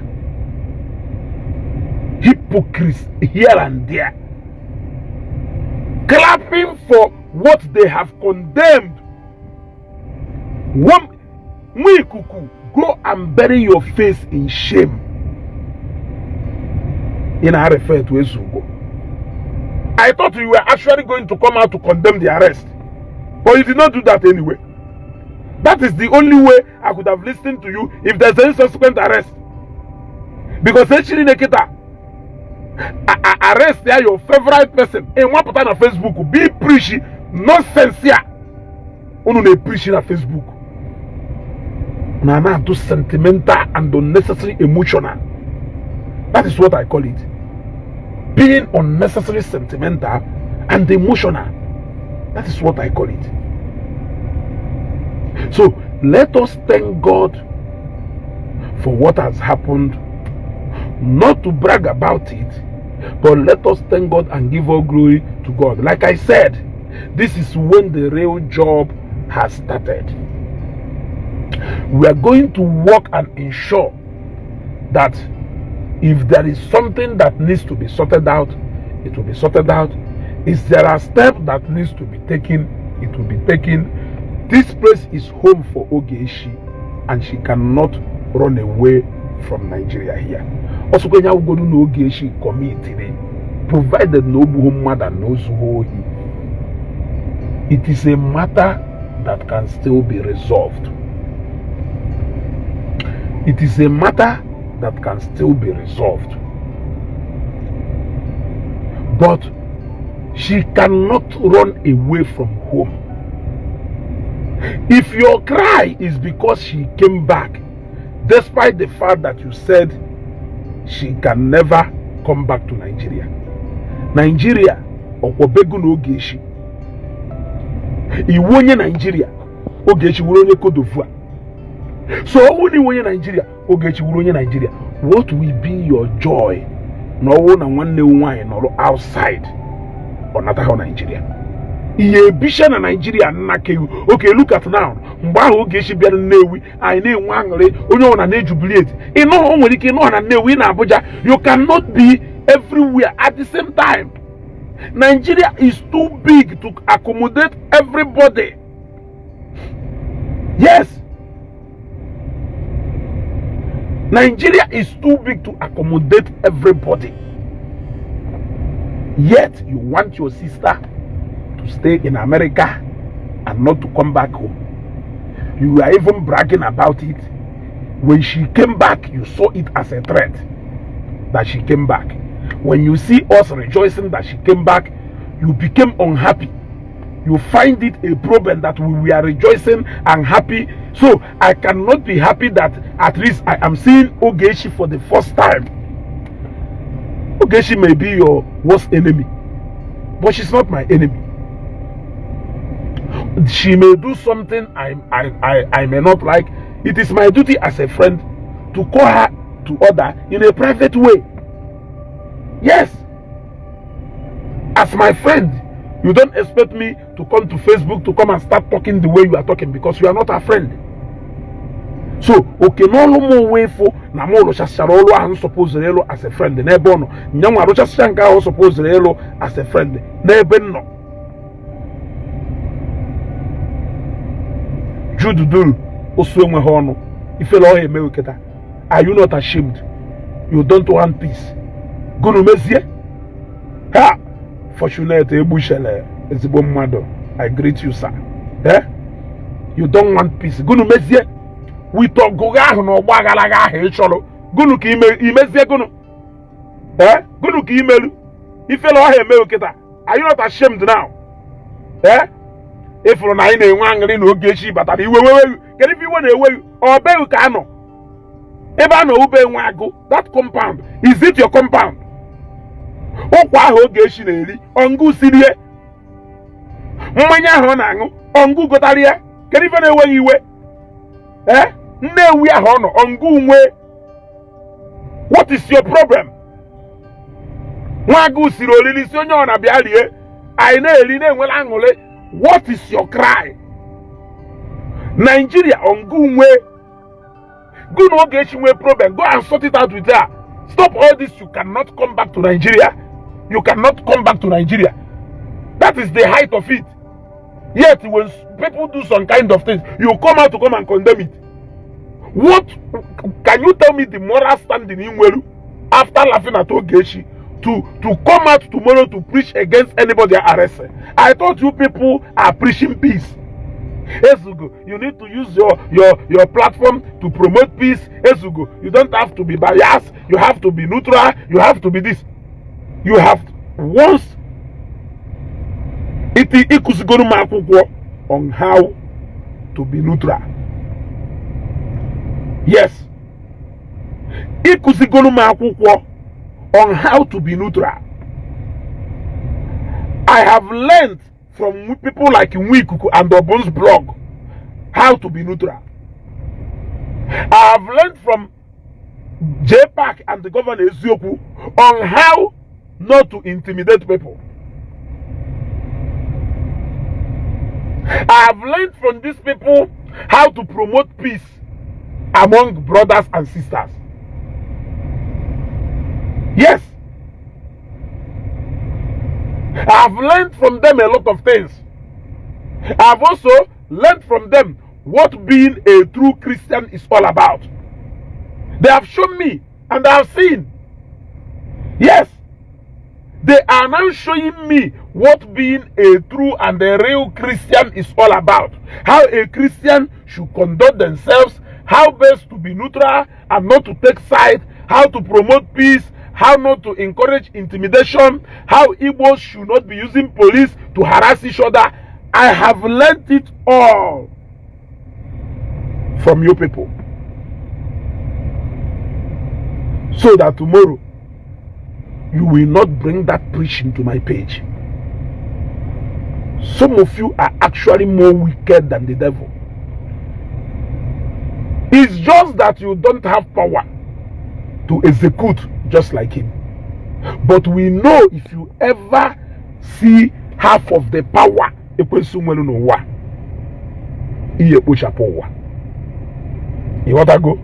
Hypocrites here and there, clapping for what they have condemned. One Mwikuku, go and bury your face in shame. I refer to Ezugo. I thought you were actually going to come out to condemn the arrest, but you did not do that anyway. That is the only way I could have listened to you if there's any subsequent arrest. Because actually, Nekita, arrest there your favorite person in one pattern on Facebook, be preaching nonsense here. Onu ne preaching on Facebook. Nana too sentimental and unnecessary emotional. That is what I call it. Being unnecessary sentimental and emotional. That is what I call it. So let us thank God for what has happened. Not to brag about it, but let us thank God and give all glory to God. Like I said, this is when the real job has started. We are going to work and ensure that if there is something that needs to be sorted out, it will be sorted out. If there are steps that needs to be taken, it will be taken. This place is home for Ogechi, and she cannot run away from Nigeria here. Also, when you go to Ogechi committee, provided no mother knows who he. It is a matter that can still be resolved. It is a matter that can still be resolved. But she cannot run away from home. If your cry is because she came back, despite the fact that you said she can never come back to Nigeria. Nigeria, okwobegu na Ogechi. Iwu onye Nigeria, Ogechi wuru onye Cote d'Ivoire. So only onye Nigeria, Ogechi wuru onye Nigeria. What will be your joy? No na nwanne nwanyi nọrọ outside or not how Nigeria. Iye bisha na Nigeria nnake. Okay, look at now. Mgbe ahụ Ogechi bịara Nnewi, anyị na-enwe aṅụrị, onye ọ na jubilate. Ịnọ o nwere ike ịnọ na Nnewi na Abuja. You cannot be everywhere at the same time. Nigeria is too big to accommodate everybody. Yes. Nigeria is too big to accommodate everybody. Yet you want your sister to stay in America and not to come back home. You are even bragging about it. When she came back, you saw it as a threat that she came back. When you see us rejoicing that she came back, you became unhappy. You find it a problem that we are rejoicing and happy. So I cannot be happy that at least I am seeing Ogechi for the first time. Ogechi may be your worst enemy, but she's not my enemy. She may do something I may not like. It is my duty as a friend to call her to order in a private way. Yes. As my friend, you don't expect me to come to Facebook to come and start talking the way you are talking because you are not a friend. So, okay, no more way for na mo rochasharolo and suppose relo as a friend. Nebo no. Nyama rochashanka o suppose relo as a friend. Nebe no. Jududul oswenwe hono. Ifelo he meweketa. Are you not ashamed? You don't want peace. Gunu mezie. Ha! Fortunate ebushele ezigbo mmado. I greet you, sir. Eh? You don't want peace. Gunu mezie. We talk goga ahụ na ọgba agalaga ahụ ịchọrọ. Gunu ka imezie gunu. Eh? Gunu ka imelu. Ifele ọha emewu kịta. Are you not ashamed now? Eh? Ifuru na anyị na-enwe aṅụrị na Ogechi batara iwe wewe. Kedu ife iwe na-ewe? Ọ beghị ka anọ. Ebe a na ube nwe agụ. That compound. Is it your compound? Ụkwa ahụ Ogechi na-eri. Ọngụ sirie. Mmanya ahụ ọ na-aṅụ. Ọngụ gotara ya. Kedu ife na-enweghị iwe? Eh? Nnewi ahụ ọ nọ. Ọngụ nwe. What is your problem? Nwa agụ siri olili si onye ọ na-abịa rie. Anyị na-eri na-enwela aṅụrị. What is your cry? Nigeria ọngụ nwe. Go no Ogechi nwe problem. Go and sort it out with her. Stop all this. You cannot come back to Nigeria. You cannot come back to Nigeria. That is the height of it. Yet when people do some kind of things, you come out to come and condemn it. What can you tell me the moral standing in Welu after laughing at Ogechi to come out tomorrow to preach against anybody arrested? I thought you people are preaching peace. Ezugo, you need to use your platform to promote peace. Ezugo, you don't have to be biased. You have to be neutral. You have to be this. You have once on how to be neutral. Yes. On how to be neutral. I have learned from people like Nwikuku and Obon's blog how to be neutral. I have learned from JPAC and the governor Ezioku on how not to intimidate people. I have learned from these people how to promote peace among brothers and sisters. Yes. I have learned from them a lot of things. I have also learned from them what being a true Christian is all about. They have shown me and I have seen. Yes. They are now showing me what being a true and a real Christian is all about. How a Christian should conduct themselves, how best to be neutral and not to take sides, how to promote peace, how not to encourage intimidation, how Igbos should not be using police to harass each other. I have learned it all from you people. So that tomorrow, you will not bring that preaching to my page. Some of you are actually more wicked than the devil. It's just that you don't have power to execute just like him. But we know if you ever see half of the power, you want to go?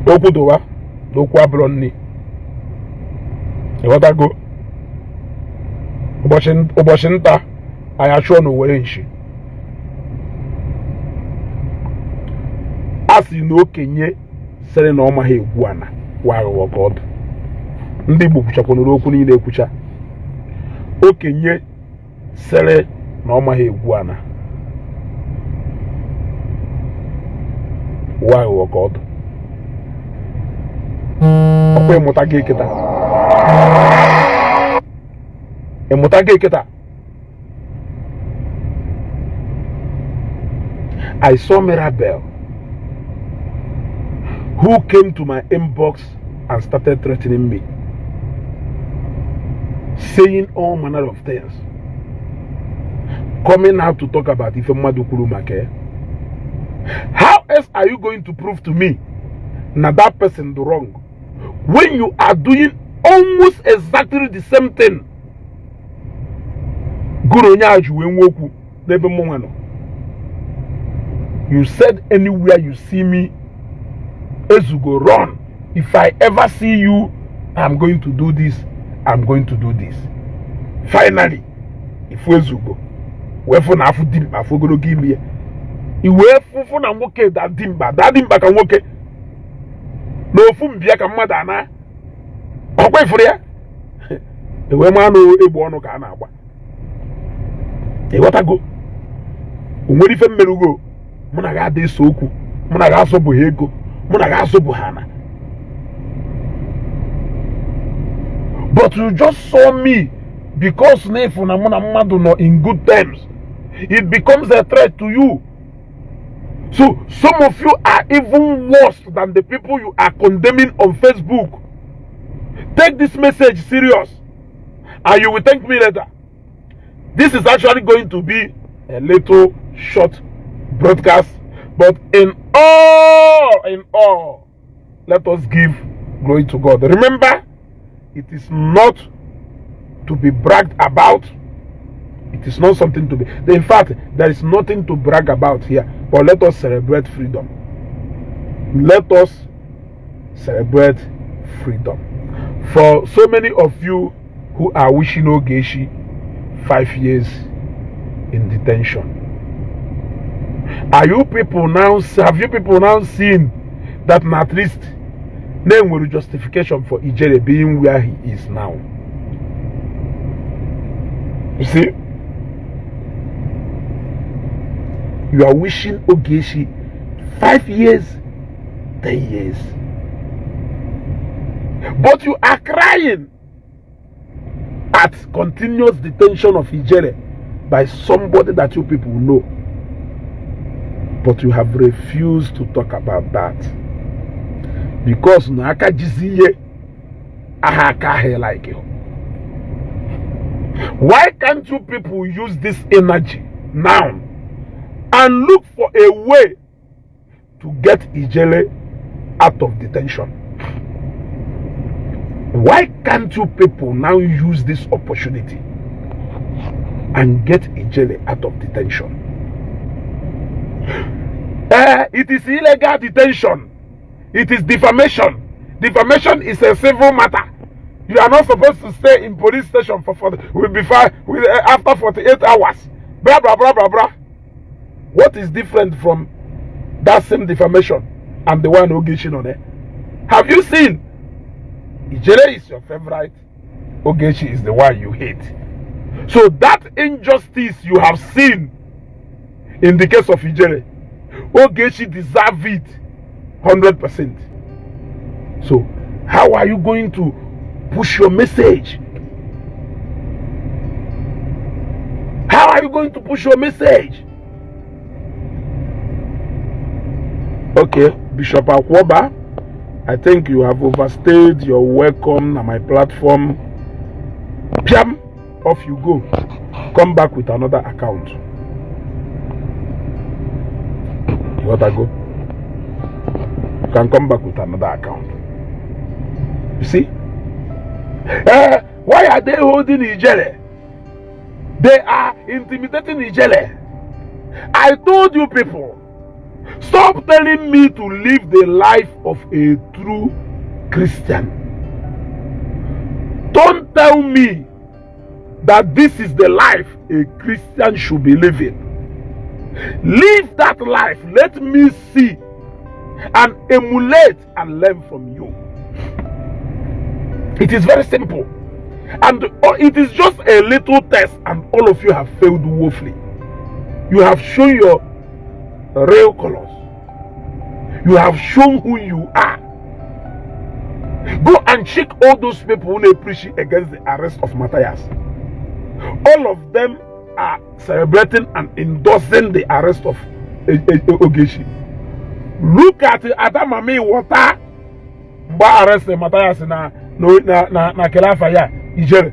Okwu dowa n'okwu abụrụ nni. Ịghọtago? Ụbọchị nta anyị achụọ n'Owere nshi. A sị na okenye sịrị na ọ maghị egwu ana wa aghụghọ ka ọ dị. Ndị Igbo kwuchapụrụ okwu niile ekwucha. Okenye sịrị na ọ maghị egwu ana wa aghụghọ ka ọ dị. Ọkwa ịmụta gị kịta. Ịmụta gị kịta. I saw Mirabel who came to my inbox and started threatening me, saying all manner of things, coming out to talk about Ife Mmadụ kwuru maka. How else are you going to prove to me that person do wrong when you are doing almost exactly the same thing? You said anywhere you see me, Ezugo, run. If I ever see you, I'm going to do this, I'm going to do this. Finally, if Ezugo, wherefore na afu dimba, afu gonna give me. Iwe fufu na nwoke that dimba ka nwoke. No fum bia ka mmada ana. Okwa ifuru ya. Ewe ma no egbo onu ka na agba. E watago. Onwere ife mmerugo. Muna ga ade so okwu. Muna ga aso bu ego. Muna ga aso bu hana. But you just saw me because nefu na muna mmadu no in good terms. It becomes a threat to you. So some of you are even worse than the people you are condemning on Facebook. Take this message serious and you will thank me later. This is actually going to be a little short broadcast, but in all, let us give glory to God. Remember, it is not to be bragged about. It is not something to be. In fact, there is nothing to brag about here. But let us celebrate freedom. Let us celebrate freedom. For so many of you who are wishing Ogechi 5 years in detention, have you people now seen that at least name will justification for Ijele being where he is now? You see? You are wishing Ogechi 5 years, 10 years. But you are crying at continuous detention of Ijele by somebody that you people know. But you have refused to talk about that. Because Naka Jiziye Ahaka like you. Why can't you people use this energy now and look for a way to get Ijele out of detention? Why can't you people now use this opportunity and get Ijele out of detention? It is illegal detention. It is defamation. Defamation is a civil matter. You are not supposed to stay in police station for after 48 hours. Blah, blah, blah, blah, blah. What is different from that same defamation? and the one Ogechi on there. Have you seen? Ijele is your favorite. Ogechi is the one you hate. So that injustice you have seen in the case of Ijele, Ogechi deserve it 100%. So how are you going to push your message? How are you going to push your message? Okay, Bishop Akwoba, I think you have overstayed your welcome on my platform. Piam, off you go. Come back with another account. You gotta go. You can come back with another account. You see? Why are they holding Ijele? They are intimidating Ijele. I told you people, stop telling me to live the life of a true Christian. Don't tell me that this is the life a Christian should be living. Live that life. Let me see and emulate and learn from you. It is very simple. And it is just a little test, and all of you have failed woefully. You have shown your real colors. You have shown who you are. Go and check all those people who preach against the arrest of Matthias. All of them are celebrating and endorsing the arrest of Ogechi. Look at Adamami Water arrest Matthias na Kelafa ya Ijele.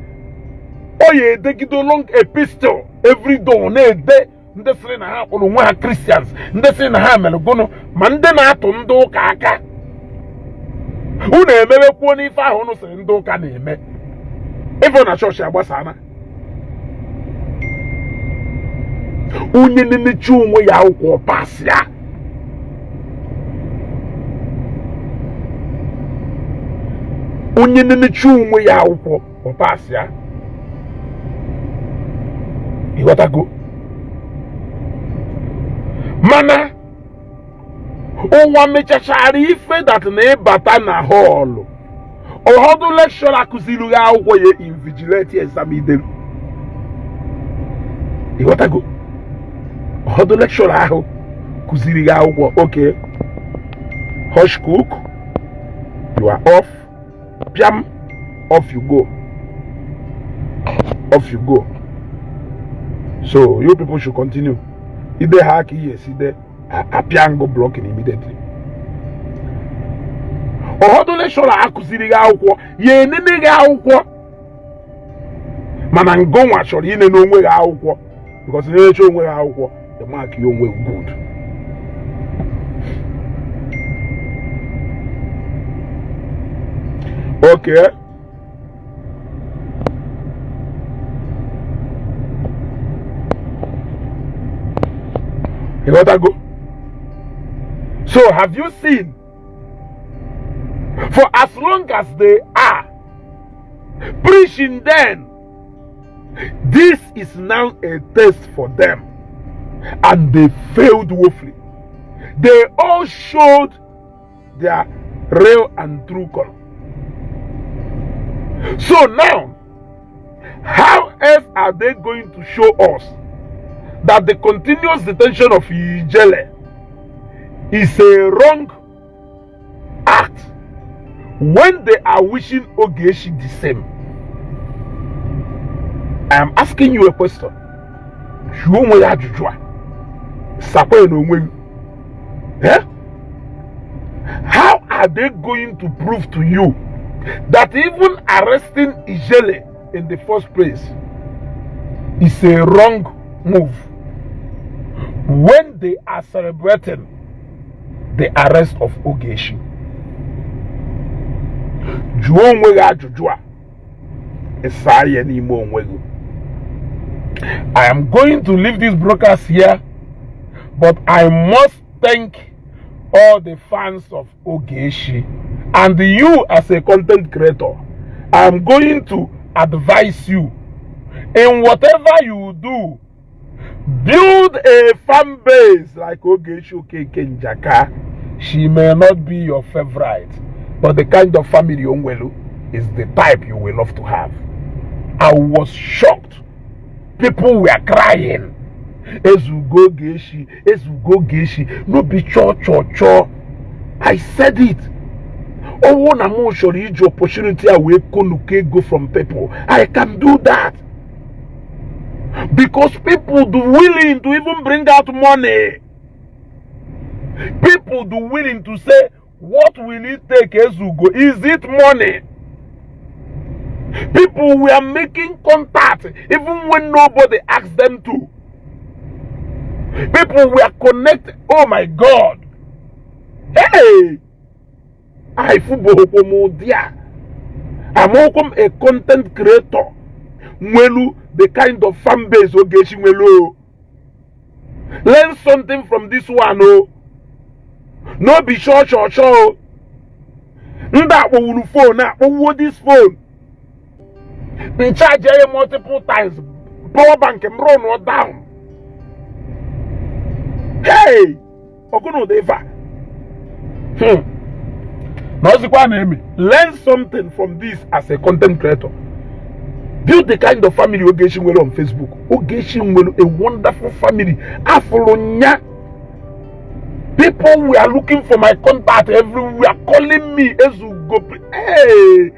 Oye they give long epistle every day na de ndị sịrị na ha kwụrụ nwa ha Christians, ndị sịrị na ha mere gụnụ ma ndị na-atụ ndị ụka aka. Unu emebekwuo n'ife ahụ unu sịrị ndị ụka na-eme. Ife na chọọchị agbasana. Onye na-emechi onwe ya akwụkwọ pasị ya. Onye na-emechi onwe ya akwụkwọ pasị ya. Ịghọtago? Mana ụwa mechachara ife dat na ịbata na họọlụ. Ụfọdụ lekshọra akụziri gị akwụkwọ ya invigilate exam idelu. Ịghọtago? Ụfọdụ lekshọra ahụ kụziri gị akwụkwọ. Okay, hush cook, you are off. Piam, off you go. Off you go. So you people should continue. If they hack, yes, if they appear go blocking immediately. How do they show la akuziri ga akwụkwọ? Ye nene ga akwụkwọ. Mana ngonwa chọrọ ine no onwe ga akwụkwọ. Because they show onwe ga akwụkwọ, the mark you onwe good. Okay. You gotta go. So have you seen? For as long as they are preaching, then this is now a test for them, and they failed woefully. They all showed their real and true color. So now, how else are they going to show us that the continuous detention of Ijele is a wrong act when they are wishing Ogechi the same? I am asking you a question. How are they going to prove to you that even arresting Ijele in the first place is a wrong move when they are celebrating the arrest of Ogechi? I am going to leave this broadcast here, but I must thank all the fans of Ogechi and you as a content creator. I am going to advise you in whatever you do, build a fan base like Ogechi Okeke Njaka. She may not be your favorite, but the kind of family Onwelu is the type you will love to have. I was shocked. People were crying. Ezugo Geshi, no be cho. I said it. Oh, one among sure use opportunity away go from people. I can do that. Because people do willing to even bring out money. People do willing to say, what will it take, Ezugo? Is it money? People were making contact even when nobody asked them to. People were connected. Oh my God. Hey! I'm a content creator. Mwelu, the kind of fan base Ogechi Mwelu. Learn something from this one, oh. No be sure. Nda will phone now. What this phone? They charge you multiple times. Power bank and run or down. Hey! Okuno deva. Learn something from this as a content creator. Build the kind of family Ogechi Nwelu on Facebook. Ogechi Nwelu, a wonderful family. Afronya. People were looking for my contact everywhere, calling me Ezugo. Hey,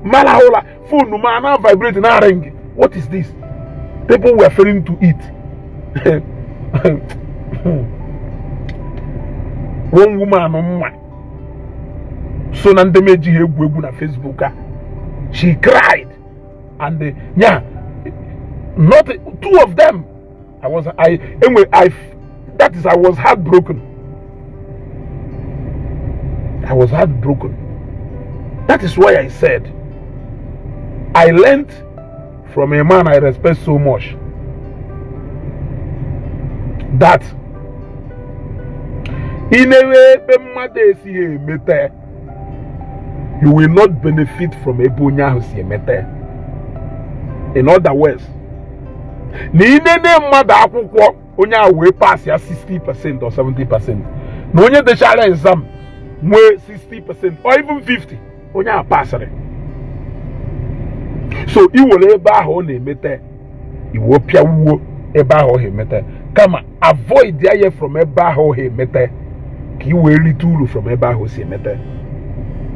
Malahola, phone man vibrating ring. What is this? People were failing to eat. One woman on my so Nandemeji Hegwegu na Facebook. She cried, and not two of them. I was heartbroken. That is why I said I learned from a man I respect so much that in a way you will not benefit from a bunya house. In other words, Onya way pass ya 60% or 70%. No onye the share exam way 60% or even 50. Onya pass it. So you will eba ho na emete. You will pia wo eba ho he mete. Kama avoid the from eba ho he mete. Ki we little from eba ho si mete.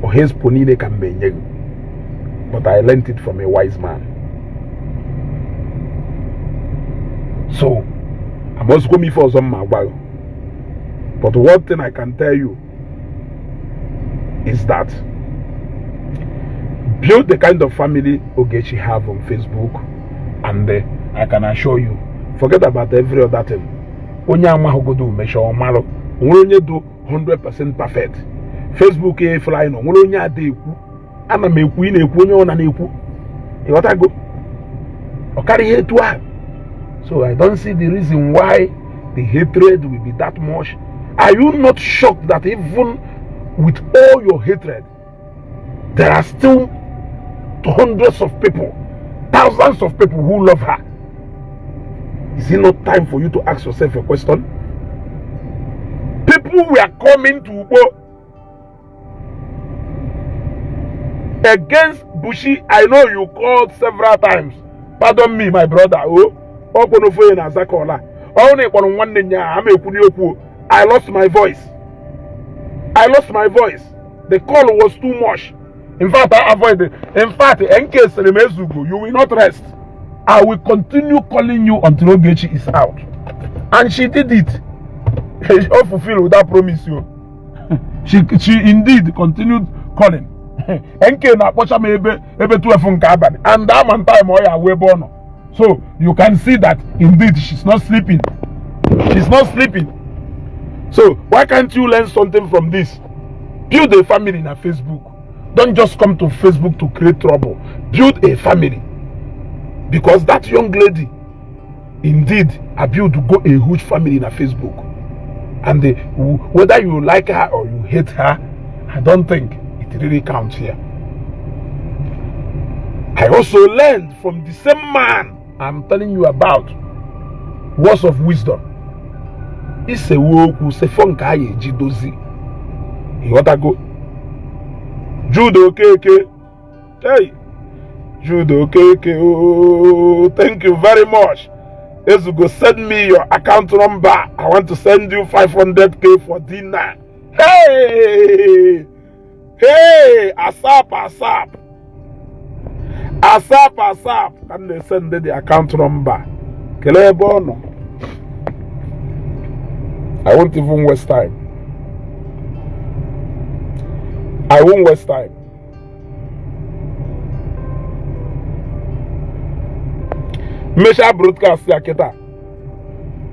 Or his ponine can be. But I learned it from a wise man. So I must go me for some while. But one thing I can tell you is that build the kind of family Ogechi have on Facebook, and I can assure you, forget about every other thing. Onya go do measure malo. Onye do 100% perfect. Facebook fly no. Onya de ku. Ana me ku ina ku onye ona na ku. E what I go? O carry here to her. So I don't see the reason why the hatred will be that much. Are you not shocked that even with all your hatred, there are still hundreds of people, thousands of people who love her? Is it not time for you to ask yourself a question? People were coming to Igbo against Bushi. I know you called several times. Pardon me, my brother. I lost my voice. The call was too much. In fact, I avoided it. In fact, in case you will not rest. I will continue calling you until Ogechi is out. And she did it. She fulfilled that promise. She indeed continued calling. And I'm on time. So you can see that indeed she's not sleeping. So why can't you learn something from this? Build a family in a Facebook. Don't just come to Facebook to create trouble. Build a family. Because that young lady indeed built to go a huge family in a Facebook. And whether you like her or you hate her, I don't think it really counts here. I also learned from the same man I'm telling you about, words of wisdom. isewu okwu sefo nke a ga-eji dozi. Ịghọtago? Jude Okeke, hey, Jude Okeke, oh, thank you very much. Ezugo, send me your account number. I want to send you 500k for dinner. Hey, hey, ASAP. Can they send the account number? Kelebono. I won't even waste time. I won't waste time. Mesha broadcast yaketa.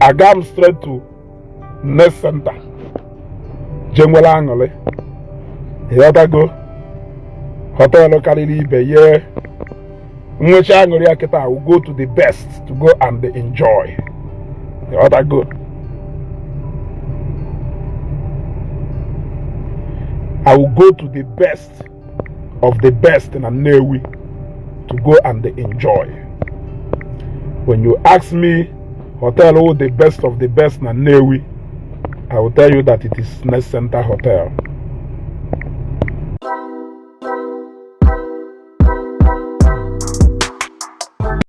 I go straight to next center. Jengwala angole. Here go. Hotel locally be yeah. Mesha angole yaketa. I will go to the best to go and enjoy. Here go. I will go to the best of the best in Anewi to go and enjoy. When you ask me, hotel, oh, the best of the best in Anewi, I will tell you that it is Nest Center Hotel.